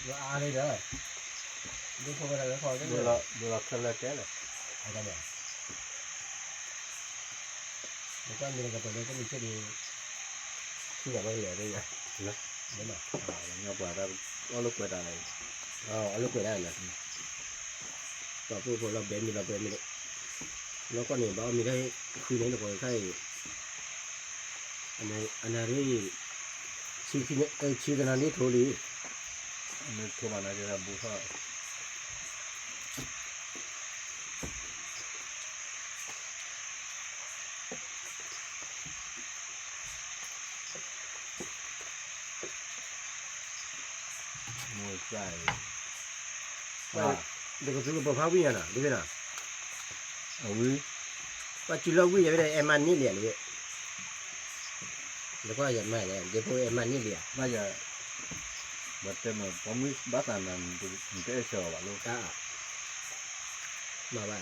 အါန့ၣ်ဒီး ဒိၣ်ဖိဝဲဒၣ်လၢဖီ ဒိၣ်လီၤခဲလၢာ်ကဲလၢာ် အါန့ၣ် နကွၢ်မ့ၢ်လၢကပၤလၢကမ့ၢ်ဆ့ၣ်ဒီး ဆ့ၣ်ဒီးဘၣ်ကလဲၤဒ်ယၤ လၢ လၢမး ညီပှၤတၢ် အီၣ်လိာ်ကွဲတၢ်လၢ အီၣ်လိာ်ကွဲတၢ်လၢ ပှၤပုၢ်ဖိလီၤဘဲမံၤလီၤဘဲမံၤလီၤ နီၢ်ကီၢ်န့ၣ် ဘၣ်အီၣ်မ့ၤတၢ်ဃံန့ၣ် တကီၢ်ခါအံၤ အနၣ်ရံၣ် ဆံကနၤဒ်ထိလံ မ့ၢ်ထိဘၣ်နၤက့ၤတၢ်ဘူးထီၣ် မိၢ်စၢ်အံၤ တကသူကပိာ်ဖးဝံၣ်ညါနီၤ ဒ်ဖဲနီၤ အဝံၣ် ပှၤစုလီၤဝံၣ်ယၤဖဲဒီး အဲၣ်မးန့ၢ်လံဧါလံ နကွၢ်ယၤမးလဲၣ် ယဲဖိအဲၣ်မးန့ၢ်လံဧါ ဘၣ်ယၤ ဘၣ်တဲမး ပိာ်မုၣ်ဘၣ်သးနၤ နတအဲၣ်ဆၢအီၤဘၣ်လီၤ မၤဘၣ် ဘၣ်လၢ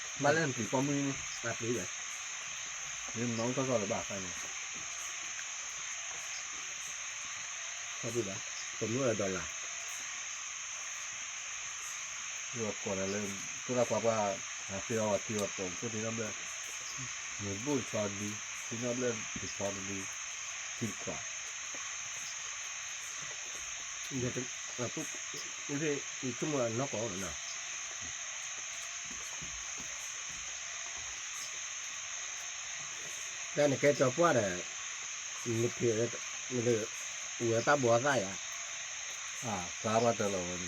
နပျံၤပိာ်မုၣ်န့ၣ် ပျံၤဘၣ် မ့ၢ်မနီၢ်ထီၣ်ထီၣ်လၢၤဘၣ်အခါန့ၣ် ခီၣ်ဘၣ် ပိာ်မုၣ်အဒီလၢ် ယကိးနၤလၢ တိၢ်တၢ်ခွါပှၢ် ဟးဃ့အီၤထံအီၤပိာ်ခိၣ်ထံနီၣ်ဘျၢၣ် မ့ၢ်ဘိၣ်တဆီတဒု ထံနီၣ်ဘျၢၣ်တဆီတဒု ထံတခွး ယဆိကမိၣ်အနီၢ်ကီၢ်နီၤ တၢ်နကဲကၠီပှၢ်ဒီး နဖံး နဝဲတၢ်ဘီအသၣ်ယၤ အသါဘၣ်တၢ်လီၤဝဲန့ၣ်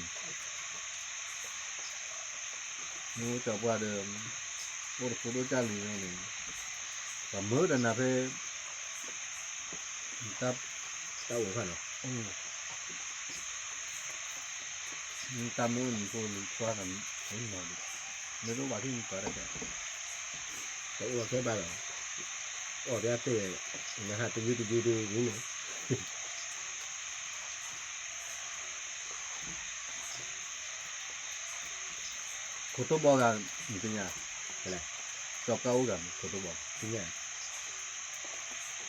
မ့ၢ်အိၣ်ကၠီပှၢ်ဒီး အိၣ်တဖိဒိၣ်ကၢ်လံၤန့ၣ် ပှၤမၢဒီးနၤဖဲ တၢ် တၢ်အိၣ်ဖးနီၤ မ့ၢ်တၢ်မ့ၢ်အိၣ်လံဖိလံၤခွါနီၤ မ့ၢ်နီၤဒံး မ့ၢ်တအိၣ်ဘၣ်ထံၣ်မ့ၢ်ပှၤတကဲ တအိၣ်ဘၣ်ခဲဘၣ်လီၤ အီၣ်ဒၣ်သ့ၣ် နဟးတယုၢ်တယုၢ်ဒုးန့ၣ် မ့�ၢ် မ့�ၢ် ခိၣ်တိဘီဂၤ နသ့ၣ်ညါ, ကလဲၣ်, ကၠီကါအိၣ်ဂၤန့ၣ် ခိၣ်တိဘီ, သ့ၣ်ညါ,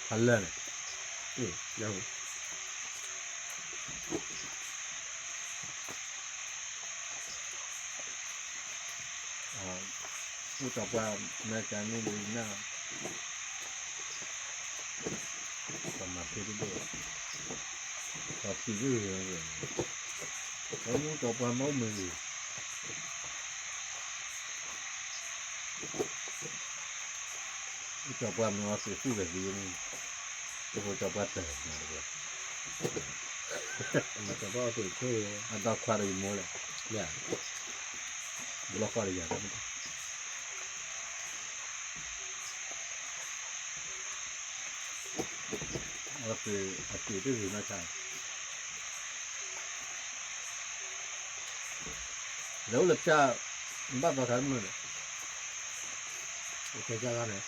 ဖးလၢာ်န့ၣ်, အိၣ်ကၠီပှၢ် အမဲရကၤန့ၣ်လံနၢ်, ပှၤမၤဖဲတဒိၣ်, ပှၤသံတဂ့ၤ, ပှၤမူကၠီပှၢ်မ့ၢ်အိၣ်မ့ၢ်ဂ့ၤ, ကၠီပှၢ်မ့ၢ်အီသံးသူၣ်ဂဲၤသံန့ၣ်, တဖိကၠီပှၢ်တၢၢ်မၤတဝဲ, အဒီခွါဒီးယမိၢ်လဲၣ်, ဘျီဃီဒီးယၤတၢ်မ့ၢ်တၢ် အသုးတဂ့ၤနီၢ်ဆါ, လဲၤအိၣ်လၢဖၠၣ်, ဘၣ်သီခါမုၢ်ဒီး, အိၣ်ခဲကၢ်ဂၤန့ၣ်,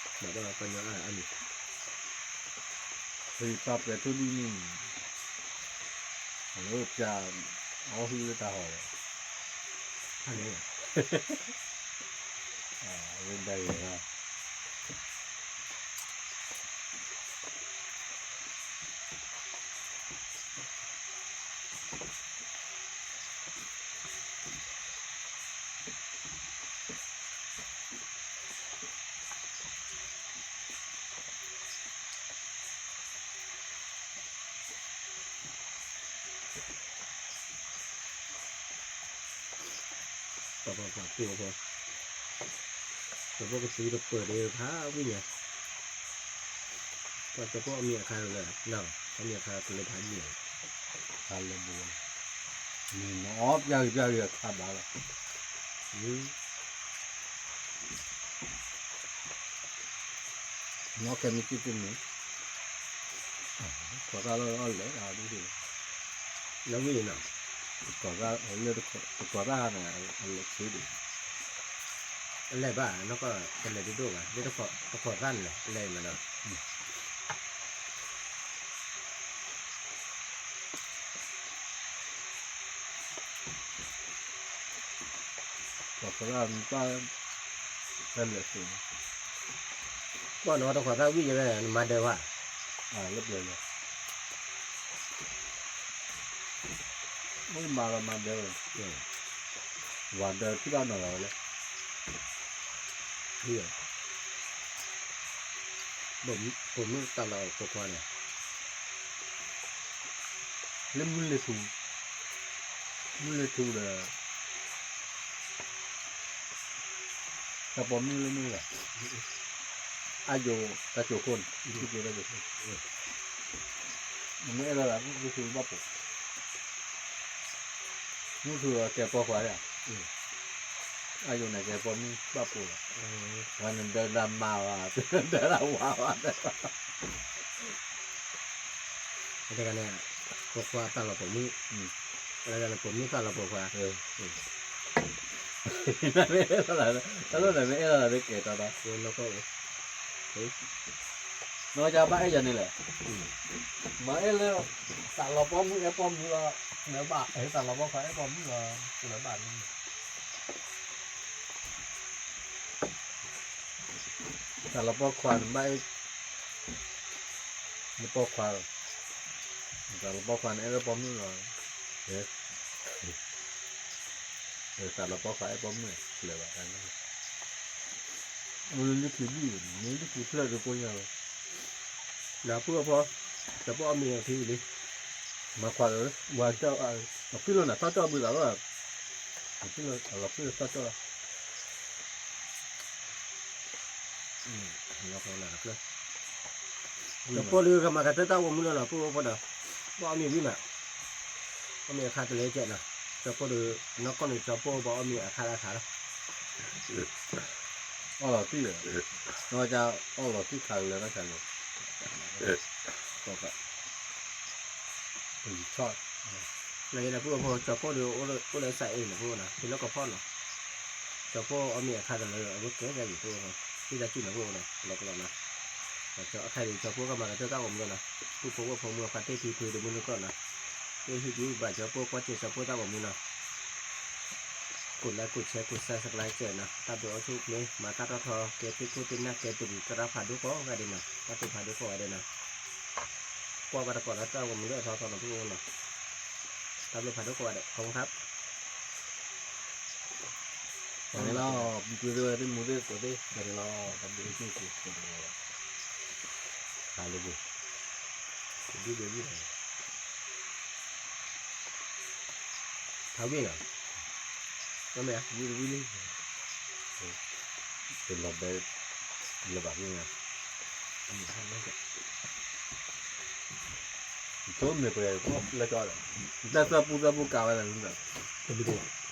ဘၣ်ဘၣ်ကညီအါအါမံၤ, ဖံပၢ်ပဲာ်ထူဒ်န့ၣ်, လၢဖၠၣ်, အီၣ်ဟုၣ်လၢတၢ်ဟီၣ်ဒီး, ဖးန့ၣ်, ဝဲဒၣ်ဂ့ၤလီၤ ပှၤပှၤပှၤပှၤ, ကၠီဖိကသံတပၢၢ်ဒီးဖးဝံၣ်ညါ, ပှၤကၠီဖိအီၣ်မ့ၤအခါလၢာ်, အီၣ်မ့ၤအခါကလၢာ်ဖးယံာ်, ဖးလၢာ်ဘိ, မ့ၢ်နအီၣ်ပျၢ်ဂ့ၤပျၢ်ဂ့ၤအခါဘၣ်လီၤ, နီၢ်ခဲမ့ၢ်က့ၤတမ့ၢ်, ခိးသၣ်လၢအီၣ်လဲၣ်, လၢဝံၣ်နီၤ, တခိးသၣ်န့ၣ်, အလဲၤဆ့ဒံး, အလဲၤဘၣ်နီၢ်ကီၢ်, တလဲၤဒိၣ်ဒိၣ်ဘၣ်, တခိးသၣ်န့ၣ်လဲၤ, အလဲၤမးနီၤ ပှၤခိးသၣ်မ့ၢ်ပၢ်, တၢ်လဲၤအသိး, ပှၤနီၢ်တခိးသၣ်ဝံၣ်ယဲ, နမၤဒၢးဝဲ, လၢပျၢၤလီၤ, မ့ၢ်မၤလီၤမၤဒၢးဝဲ, ဝၤဒၢးထံၣ်ဘၣ်နီၢ်လီၤဝဲလဲၣ်, ပိာ်မုၣ်တၢ်လီၤပိာ်ခွါန့ၣ် လၢမုၢ်လ့ၤထူ, မုၢ်လ့ၤထူဒီး, တၢ်ပိာ်မုၣ်လၢမုၢ်လၢ်, အယိာ်တၢ်ကိၢ်ခိၣ်န့ၣ်, ယုၢ်က့ၤတၢ်ကိၢ်ခိၣ်, မ့ၢ်အဲၣ်ဒိးဒၣ်မုၢ်လ့ၤထူဘၣ်ပိာ်, မုၢ်ထူဒီးကဲပိာ်ခွါယါ, အယိာ်န့ၣ်ကဲပိာ်မုၣ်ဘၣ်ပိာ်လီၤ, ပှၤနဒၢးနမါဘၣ်, နဒၢးနဝၤဘၣ်, တဂၤန့ၣ်, ပိာ်ခွါတၢ်လီၤပိာ်မုၣ်, တဂၤန့ၣ်ပိာ်မုၣ်တၢ်လီၤပိာ်ခွါ, တၢ်လီၢ်န့ၣ်မ့ၢ်အဲၣ်လီၤလၢကဲတီတီ, နီၢ်ကဘၣ်အဲၣ်ယၤန့ၣ်လဲၣ်, မၤအဲၣ်လၢ, တၢ်လီၤပိာ်မုၣ်အဲၣ်ပိာ်မုၣ်လီၤ, လၢဘၣ်, တၢ်လီၤပိာ်ခွါအဲၣ်ပိာ်မုၣ်လီၤ, လၢဘၣ်န့ၣ် တၢ်လီၤပိာ်ခွါန့ၣ်ဘၣ်အဲၣ်, လၢပိာ်ခွါလီၤ, တၢ်လီၤပိာ်ခွါန့ၣ်အဲၣ်လၢပိာ်မုၣ်လီၤ, တၢ်လီၤပိာ်ခွါအဲၣ်ပိာ်မုၣ်, လၢဘၣ်, အိၣ်လၢလံၣ်ခံဘံၣ်, မ့ၢ်လံၣ်ခံဖျၢၣ်ဒီးကိးညါလီၤ, နပှၤဖိ, တၢ်ပိာ်အီၣ်မ့ၤအခံလံ, မၤခွါလီၤ, ဝၤကၠီ, အဖံလီၤနၤသီကၠီဘုသးလီၤ, အဖံလီၤ, အလီၤဖံလီၤသီကၠီလီၤ ကၠီဖိဒုးကမၤကတၢၢ်တၢ်အိၣ်မူလီၤနီၤ, ပှၤဖိဒီး, ဘၣ်အီၣ်မ့ၤဝံၤမး, အီၣ်မ့ၤအခါတလဲကဲးနီၤ, ကၠီဖိဒီး, နီၢ်ကီၢ်န့ၣ်ကၠီဖိဘၣ်အီၣ်မ့ၤအခါတခါလီၤ, အီၣ်လီၤတံၢ်, နီၢ်ကီၢ်အီၣ်လီၤတံၢ်ခါကလဲၤတၢ်ခါန့ၣ်, ပယီၤ, နယဲဒၣ်ပှၤဖိ ကၠီဖိဒီး အိၣ်လၢစးအ့ၣ်န့ၣ်ဖိနီၤ, ဟ့ၣ်လၢကဖီၣ်နီၤ, ကၠီဖိအီၣ်မ့ၤအခါတလဲ အဝဲကဲယၤယံၤဖိနီၤ, ဟ့ၣ်တၢ်စူၢ်နီၤဖိနီၤ, လီၤကလီၤနီၤ, အခါဒီးကၠီဖိကမၤကတၢၢ်တၢ်အိၣ်မူလီၤနီၤ, ပုၢ်ဖိဝဲၢ်ဖိမုၣ်အဖါတ့ၢ်ဖံဖုဒီးမုၢ်နုာ်ကီၢ်နီၤ, ပဟံၣ်ဒုးဘၣ်ကၠီဖိကွၢ်စၢၤစီၤဖိသၣ်ဂီၢ်မုၢ်နီၤ, ကိးlikeကိးshareကိးsubscribeနီၤ, တၢ်ဘျုးအိၣ်ဆူၣ်အိၣ်ချ့ မၤတၢ်ထီၣ်ထီ ကဲသုခိၣ်သုနၢ် ကဲသုးမုၢ်သရၣ်ဖးဒိၣ်ကိးဂၤဒဲးနီၤ, တၢ်ဘျုးဖးဒိၣ်ကိးဂၤဒဲးနီၤ, ကွၢ်ဘၣ်တကိးဒီးတၢ်ဂီၤမူလၢအထီထီနီၤ ပအိၣ်နီၤ, တၢ်ဘျုးဖးဒိၣ်ကိးဂၤဒဲး ခီမူခါ န့ၣ်လီၤ, ပူၤကွံာ်သ့ၣ်ဝဲသ့ၣ်မူသ့ၣ်ကိးသ့ၣ် န့ၣ်လီၤ, တၢ်ဘျုးအိၣ်ဆူၣ်အိၣ်ချ့ ဟါလၢပူၤ, ဒ်ဒ်ဒ်, ဖးဝံၣ်နီၤ, ဝံၣ်တဝံၣ်လံ, ပလီၤဘဲ, လၢဘၣ်ဝံၣ်နီၤ, ဆိမ့ၢ်ပှဲၤလၢကီၢ်ဒီး, တၢ်သၢပူသၢပူကးဝဲလၢ, တမ့ၢ်တ